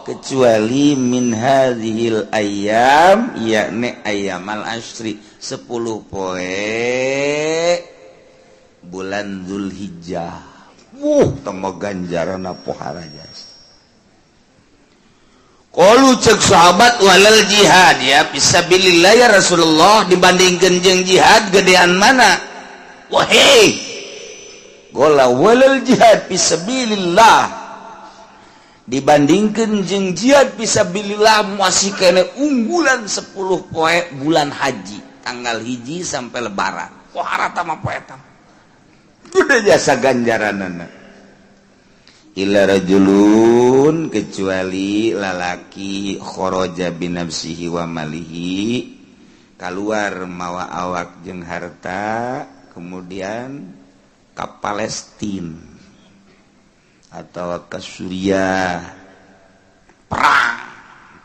Speaker 1: kecuali min hadhil ayam yakni ayamal asri 10 poe bulan Dzulhijjah. Wuh tambah ganjaran pohara jasa. Qalu cek sahabat walal jihad ya fisabilillah ya Rasulullah dibandingkeun jeung jihad gedean mana? Wahai gola walal jihad fisabilillah dibandingkan jeung jihad fisabilillah masih kene unggulan 10 poe bulan haji tanggal 1 sampai lebaran. Wah rata mah poe eta. Gede jasa ganjaranana. Illa rajulun kecuali lalaki kharaja binafsihi wa malihi kaluar mawa awak jeung harta kemudian ka Palestina atau ke Suriah perang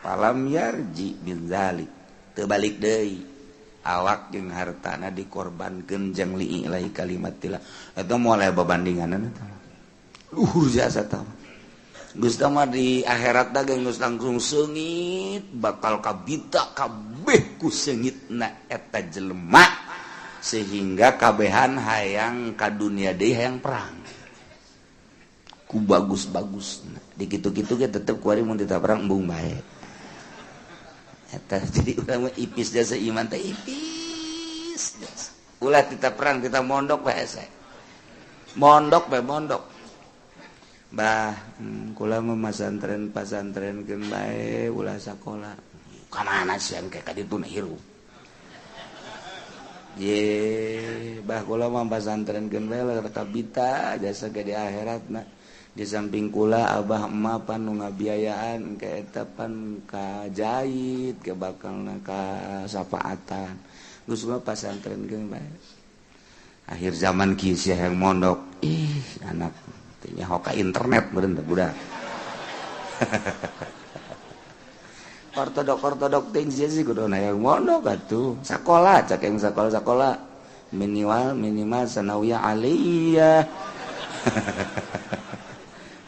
Speaker 1: palam yarji bin zalik teu balik deui awak jeung hartana dikorbankeun jeung li'ilahi kalimatillah eta moal aya babandinganna eta luhur jasa tah geus mah di akhirat da geus langsung seungit bakal kabita kabeh ku seungitna eta jelema sehingga kabehan hayang ka dunia deui hayang perang ku bagus-bagus di kitu-kitu ge tetep kuari mun teu perang embung bae eta jadi urang mah ipis jasa iman teh ipis jasa ulah tita perang tita mondok bae hese mondok bae mondok bah kula mah masantren pasantrenkeun bae ulah sakola ka mana sih engke ka ditu na hirup ye bah kula mah pasantrenkeun bae lah kabita jasa ge di akhiratna di samping kula abah emak pan nu ngabiayaan engke eta pan ka jahit ke bakalna ka sapaatan geus mah pasantrenkeun bae akhir zaman kieu sia yang mondok ih anak nya hoka internet meureun teh budak ortodok teh sih kudu hayang mondok atuh sakola cak yang sakola minimal sanawiyah aliyah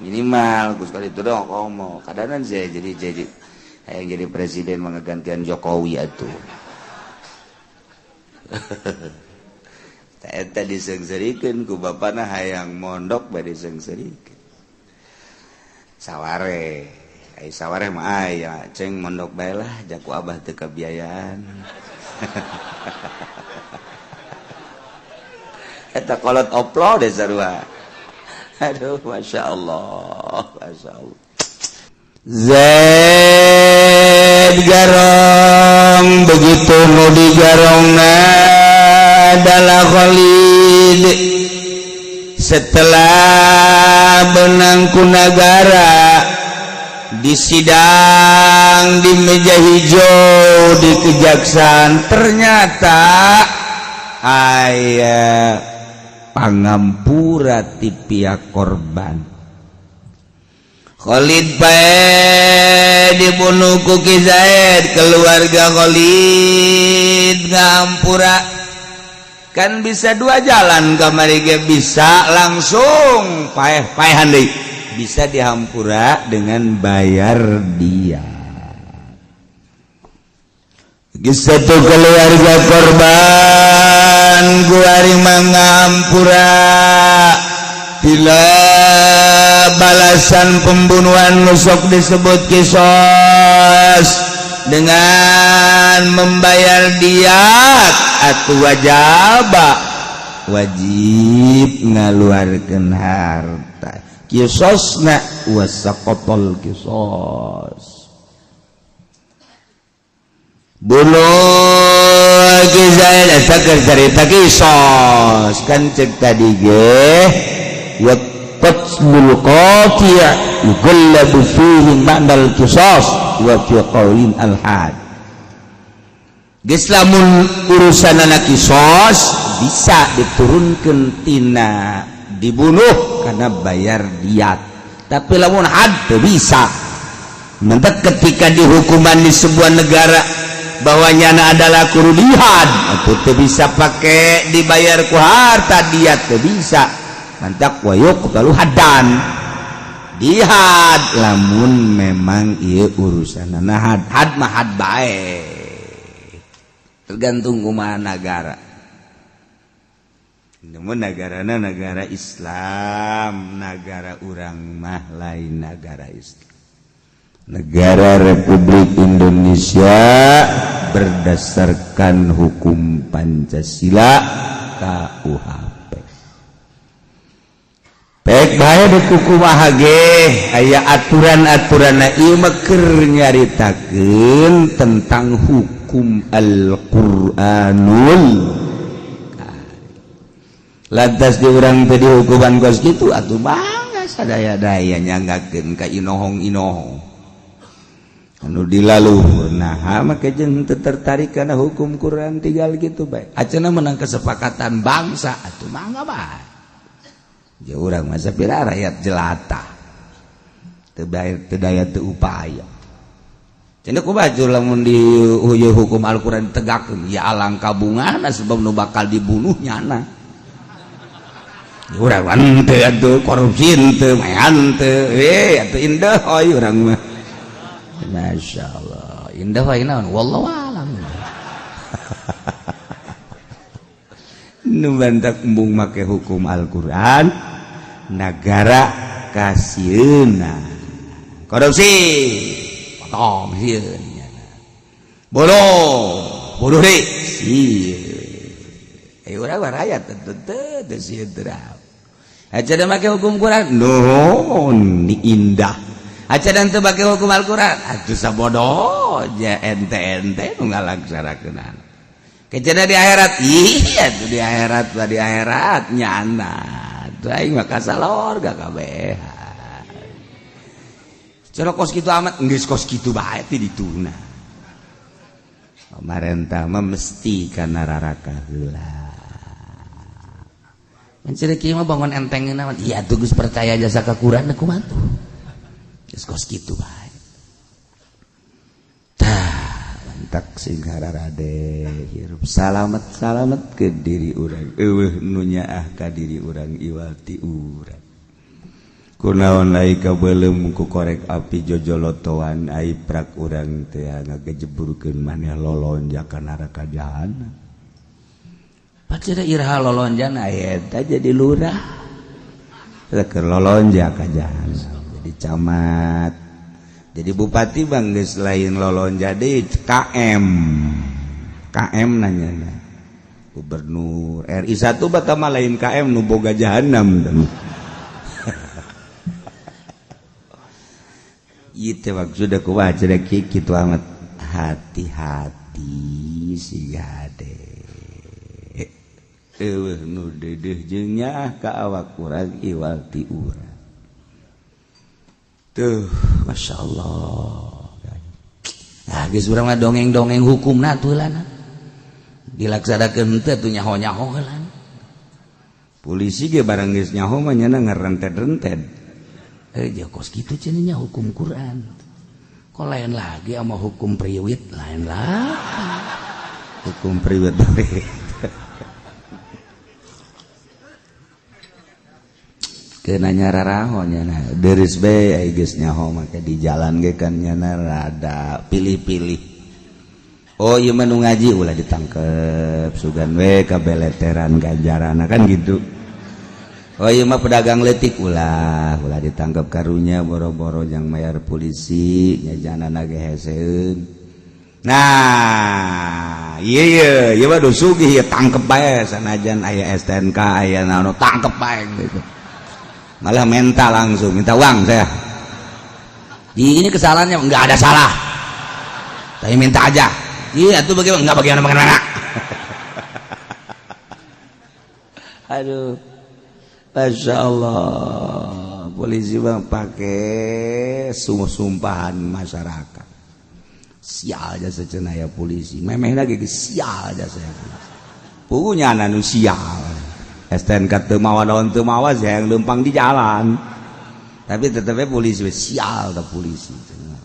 Speaker 1: minimal geus kali itu dong komo kadanan saya jadi hayang jadi presiden mah ngagantian Jokowi atuh. Eta diseungseurikeun ku bapana hayang mondok bae diseungseurikeun. Saware, ai saware mah aya, ceng mondok bae lah jaku abah teu kabiayaan. Eta kolot oplo deh sarua. Aduh, Masya Allah, Masya Allah.
Speaker 3: Zaid garong begitu nu digarongna adalah Khalid. Setelah benang ku nagara disidang di meja hijau di kejaksaan, ternyata aya pangampura ti pihak korban. Khalid paeh dibunuh ku Ki Zaid, keluarga Khalid ngampura. Kan bisa dua jalan kamari ge, bisa langsung paeh-paehan deui, bisa dihampura dengan bayar dia. Satu keluarga korban kuari mangampura bila balasan pembunuhan nusok disebut kisos dengan membayar diat atau wajaba wajib ngaluarkeun harta kisosna wasaqatal kisos. Bunuh Ki Zaid eta keur carita kisos kan cek tadi ge wa qatlul qati' yughallabu fihi ma'nal qisas wa fi qaulin al had. Geus lamun urusan anak kisos bisa diturunkeun tina dibunuh karena bayar diat, tapi lamun had teu bisa. Mentek ketika dihukuman di sebuah negara bahwa nyana adalah kurulihan atau teu bisa pakai dibayar ku harta diat teu bisa, mantak wa yuqtalu haddan dihad lamun memang ieu urusanana had. Had mah had bae, tergantung kumaha nagara. Namun negarana negara Islam, negara urang mah lain negara Islam, negara Republik Indonesia berdasarkan hukum Pancasila KUHP. Pek bae di kumaha ge aya aturan-aturan ieu mah keur nyaritakeun tentang hukum Al-Qur'anul. Lantas di urang teh dihukuman kos kitu atuh bangga sadaya-daya nyanggakeun ka inohong-inohong anu dilaluhur. Nah, make jeung teu tertarik kana hukum Quran tinggal gitu bae. Acenah menang kesepakatan bangsa atuh mangga bae. Ya urang masa pira rakyat jelata. Teu bayar teu daya teu upaya. Cenah ku baju lamun di hukum Al-Qur'an ditegakkeun ya alangkah bungahna sebab nu bakal dibunuh nyana. Urang henteu atuh korupsi henteu mayan henteu atuh indah oi urang mah. Masya Allah indah wae naon wallahu alam. Nu bantak embung make hukum Al-Qur'an nagara kasieuna korupsi potong sieun bodoh bodoh deui sieun. Urang mah rakyat tentu teu sieun teu. Aca da make hukum Quran nuhun indah. Aca dan teu make hukum Al-Quran atuh sabodo ja ente-ente nu ngalaksanakeunana. Kejadian di akhirat iya tuh di akhirat lah di akhirat nyana tuh aing mah kasalor gak kabehan. Cara kos kitu amat geus kos kitu bae ti dituna. Pamarentah mah mesti kana raraka heula. Mencari kieu mah bangun enteng naon? Iya tuh geus percaya jasa ka Quran kumaha tuh. Geus kos kitu bae. Tah, lantak sing hararade hirup salamet-salamet ke diri urang. Eueuh nu nyaah ka diri urang iwal ti urang. Kunaon lai kabeuleum ku korek api jojolotoan ai prak urang teh ngagejeburkeun maneh lolonjak ka neraka jahanam.
Speaker 1: Pacira iraha lolonjan aya eta jadi lurah. Keur lolonja ka jahanam jadi camat. Jadi bupati bang geus lain lolonja deui KM. KM nanya gubernur RI 1 bakal lain KM nu boga jahanam. Ieu teh maksudna kumaha cenah kitu amat hati-hati siga hade. Eueuh nu deudeuh jeung nyaah ka awak urang iwal ti urang. Tuh, Masya Allah. Nah, geus urang mah dongeng-dongeng hukumna atuh lana. Dilaksanakeun teh atuh nyaho-nyaho heula. Polisi ge barang geus nyaho mah nya ngarented-rented.
Speaker 2: Eh, kos kitu cenah nya hukum Quran. Kok lain lagi sama hukum priwit, lain lah.
Speaker 1: Hukum priwit. Kenanya raraho nyana deris be ai geus nyaho make di jalan ge kan nyana rada pilih-pilih. Oh ieu mah nu ngaji ulah ditangkep sugan we kabeleteran ganjarana kan gitu. Oh ieu mah pedagang leutik ulah ulah ditangkep karunya boro-boro jang mayar polisi nyajanana ge heseun. Nah, ieu ieu mah sugih ieu tangkep bae sanajan aya STNK aya naon tangkep bae gitu. Malah minta langsung, minta uang saya.
Speaker 2: Di ini kesalahannya nggak ada salah, tapi minta aja. Iya tuh bagaimana? Nggak bagaimana bagaimana.
Speaker 1: Aduh, masya Allah, polisi bang pakai sumpahan masyarakat. Sial aja secenaya polisi, memeh lagi sial aja saya. Punya anu sial. STNK teu mawa daun teu mawa saya yang lempang di jalan. Tapi tetepnya polisi sial da polisi.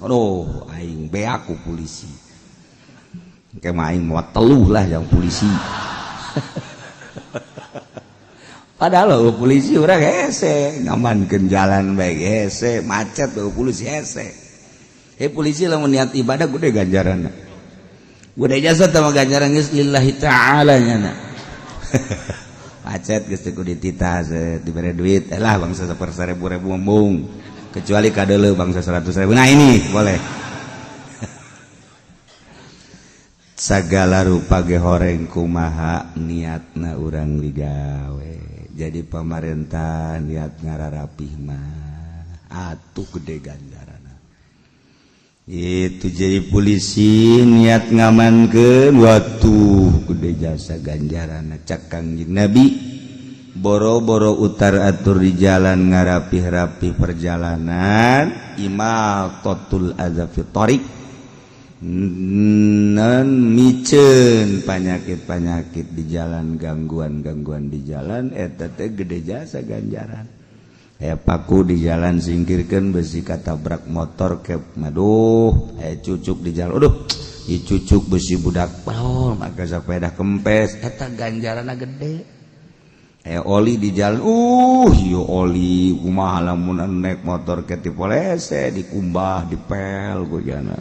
Speaker 1: Aduh, aing beaku polisi. Kayak aing mawa teluh lah yang polisi. Padahal lo polisi urang hese, ngamankeun jalan bae hese, macet lo polisi hese. Polisi lamun niat ibadah gede ganjaranna. Gede jasa teh mah ganjaran geus lillahi ta'ala nyana. Macet geus teu kudu dititah dibere duit lah bangsa seper seribu-ribu embung kecuali kadeuleu bangsa 100.000. Nah ini boleh. Sagala rupa ge horeng kumaha niatna urang digawe. Jadi pamarentah niat ngararapih mah atuh gede ganjaranna. Itu jadi polisi niat ngamankeun watuh gede jasa ganjaranna. Cak Kangjeng Nabi boro-boro utar atur di jalan ngarapih-rapih perjalanan imatatul adza fi thariq non miceun panyakit-panyakit di jalan, gangguan-gangguan di jalan eta teh gede jasa ganjaran. Paku di jalan singkirkan besi katabrak motor ke maduh, cucuk di jalan aduh dicucuk besi budak oh maka sepeda kempes
Speaker 2: eta ganjaranna gede.
Speaker 1: Oli di jalan yo oli kumaha lamun naik motor ke tipolese dikumbah dipel gojana.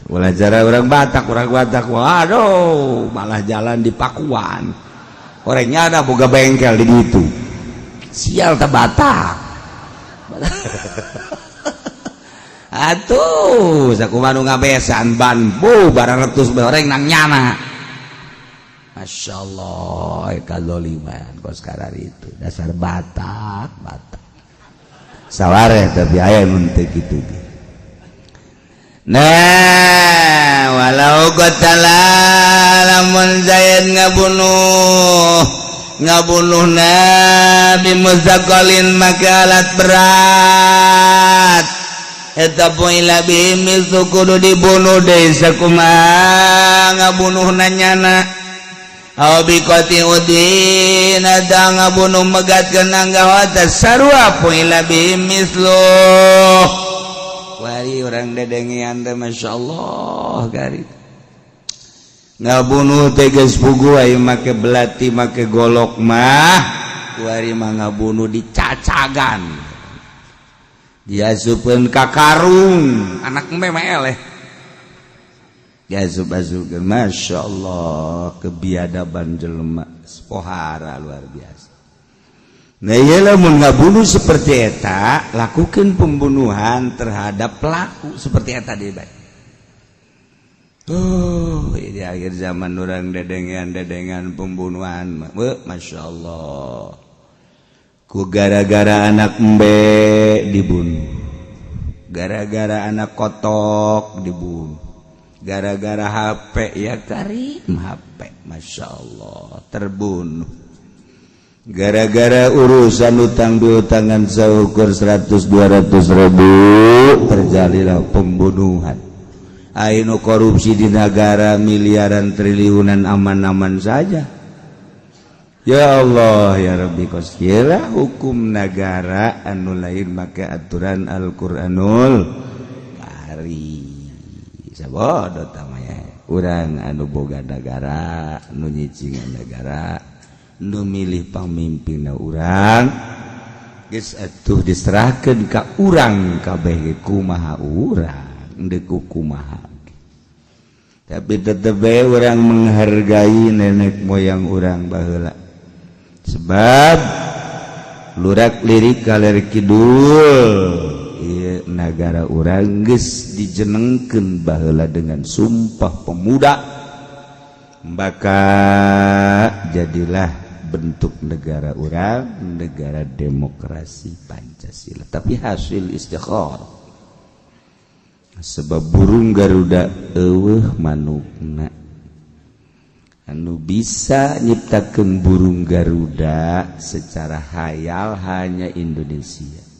Speaker 1: Ulah cara orang Batak waduh malah jalan di Pakuan orangnya ada boga bengkel di gitu.
Speaker 2: Sial ta Batak.
Speaker 1: Atuh sakumaha nu ngabesan ban bu barang ratus goreng nang nyana.
Speaker 2: Masya Allah kadzaliman kos karar itu dasar Batak Batak.
Speaker 1: Sawareh tapi aya nu teu kitu ge. Nah, walau qatala lamun Zaid ngabunuh Nabi muzakolin maka alat berat eta poila bimis kudu dibunuh deui sakumaha ngabunuhna nyana aw biqati udin ada ngabunuh megatkeun anggawata sarua poila bimislu wari urang dedengean teh masyaallah gari ngabunuh teh geus puguh aya make belati make golok mah kuari mah ngabunuh dicacagan diasupeun ka karung anak meme eleh Diasup-asupkeun, Masya Allah, kebiadaban jelema pohara luar biasa. Nah, iyalah, mun ngabunuh seperti eta, lakukan pembunuhan terhadap pelaku seperti eta deui bae. Oh, di akhir zaman orang dedengan-dedengan pembunuhan. Masya Allah. Ku gara-gara anak embe dibunuh. Gara-gara anak kotok dibunuh. Gara-gara HP, ya karim HP, Masya Allah, terbunuh. Gara-gara urusan utang piutangan seukur 100-200 ribu terjadilah pembunuhan. Anu korupsi di negara miliaran triliunan aman-aman saja. Ya Allah ya Rabbi, kos kira hukum negara anu lain make aturan Al-Qur'anul Karim. Sabodo tamaya urang anu boga negara, nu nyicingan negara, nu milih pamimpin urang, geus atuh diserahkeun ka urang kabeh kumaha urang deuk kumaha. Tapi tetep bae urang menghargai nenek moyang urang baheula, sebab lurak lirik kaler kidul ieu negara urang geus dijenengkeun baheula dengan Sumpah Pemuda, maka jadilah bentuk negara urang negara demokrasi Pancasila, tapi hasil istikharah, sebab burung Garuda euweuh manukna. Anu bisa nyiptakeun burung Garuda secara hayal hanya Indonesia.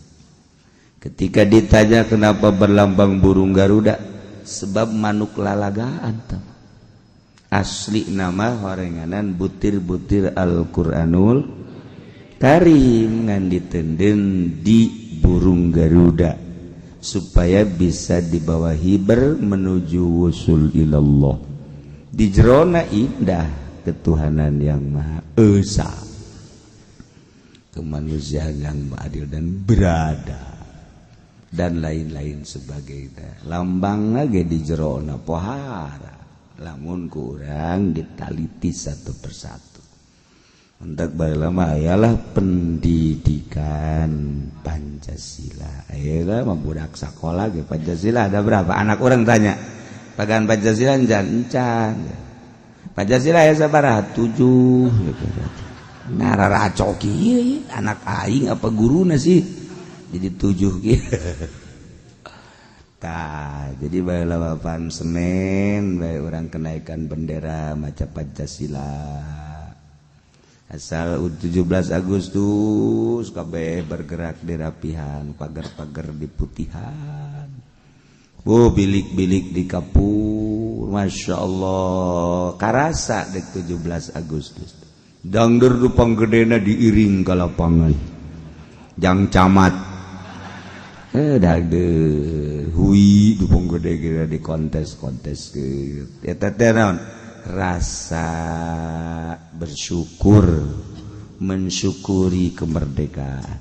Speaker 1: Ketika ditanya kenapa berlambang burung Garuda, sebab manuk lalagaan teh asli nama horenganan butir-butir Al-Qur'anul Karim ngan ditenden di burung Garuda supaya bisa dibawa hiber menuju wusul ilallah. Di jerona indah ketuhanan yang Maha Esa, kemanusiaan yang adil dan berada, dan lain-lain sebagainya. Lambang lagi di jerona pohara lamun kurang ditaliti satu persatu. Untuk lama ayalah pendidikan Pancasila, ayolah membudak sekolah ke Pancasila ada berapa anak orang tanya pagan Pancasila encan encan Pancasila ya sabaraha tujuh gitu. Nah, raracoki anak aing apa guru sih jadi tujuh gitu. Tah, jadi baheula bapan Senin bae urang kenaikan bendera maca Pancasila. Asal 17 Agustus kabeh bergerak di rapihan, pagar-pagar di putihan. Oh, bilik-bilik di kapur, Masya Allah, karasa dek 17 Agustus. Dangder rupang gedena diiring ke lapangan. Jang camat dagder hui dupang gede gede di kontes-kontes ke eta teh naon rasa bersyukur, mensyukuri kemerdekaan.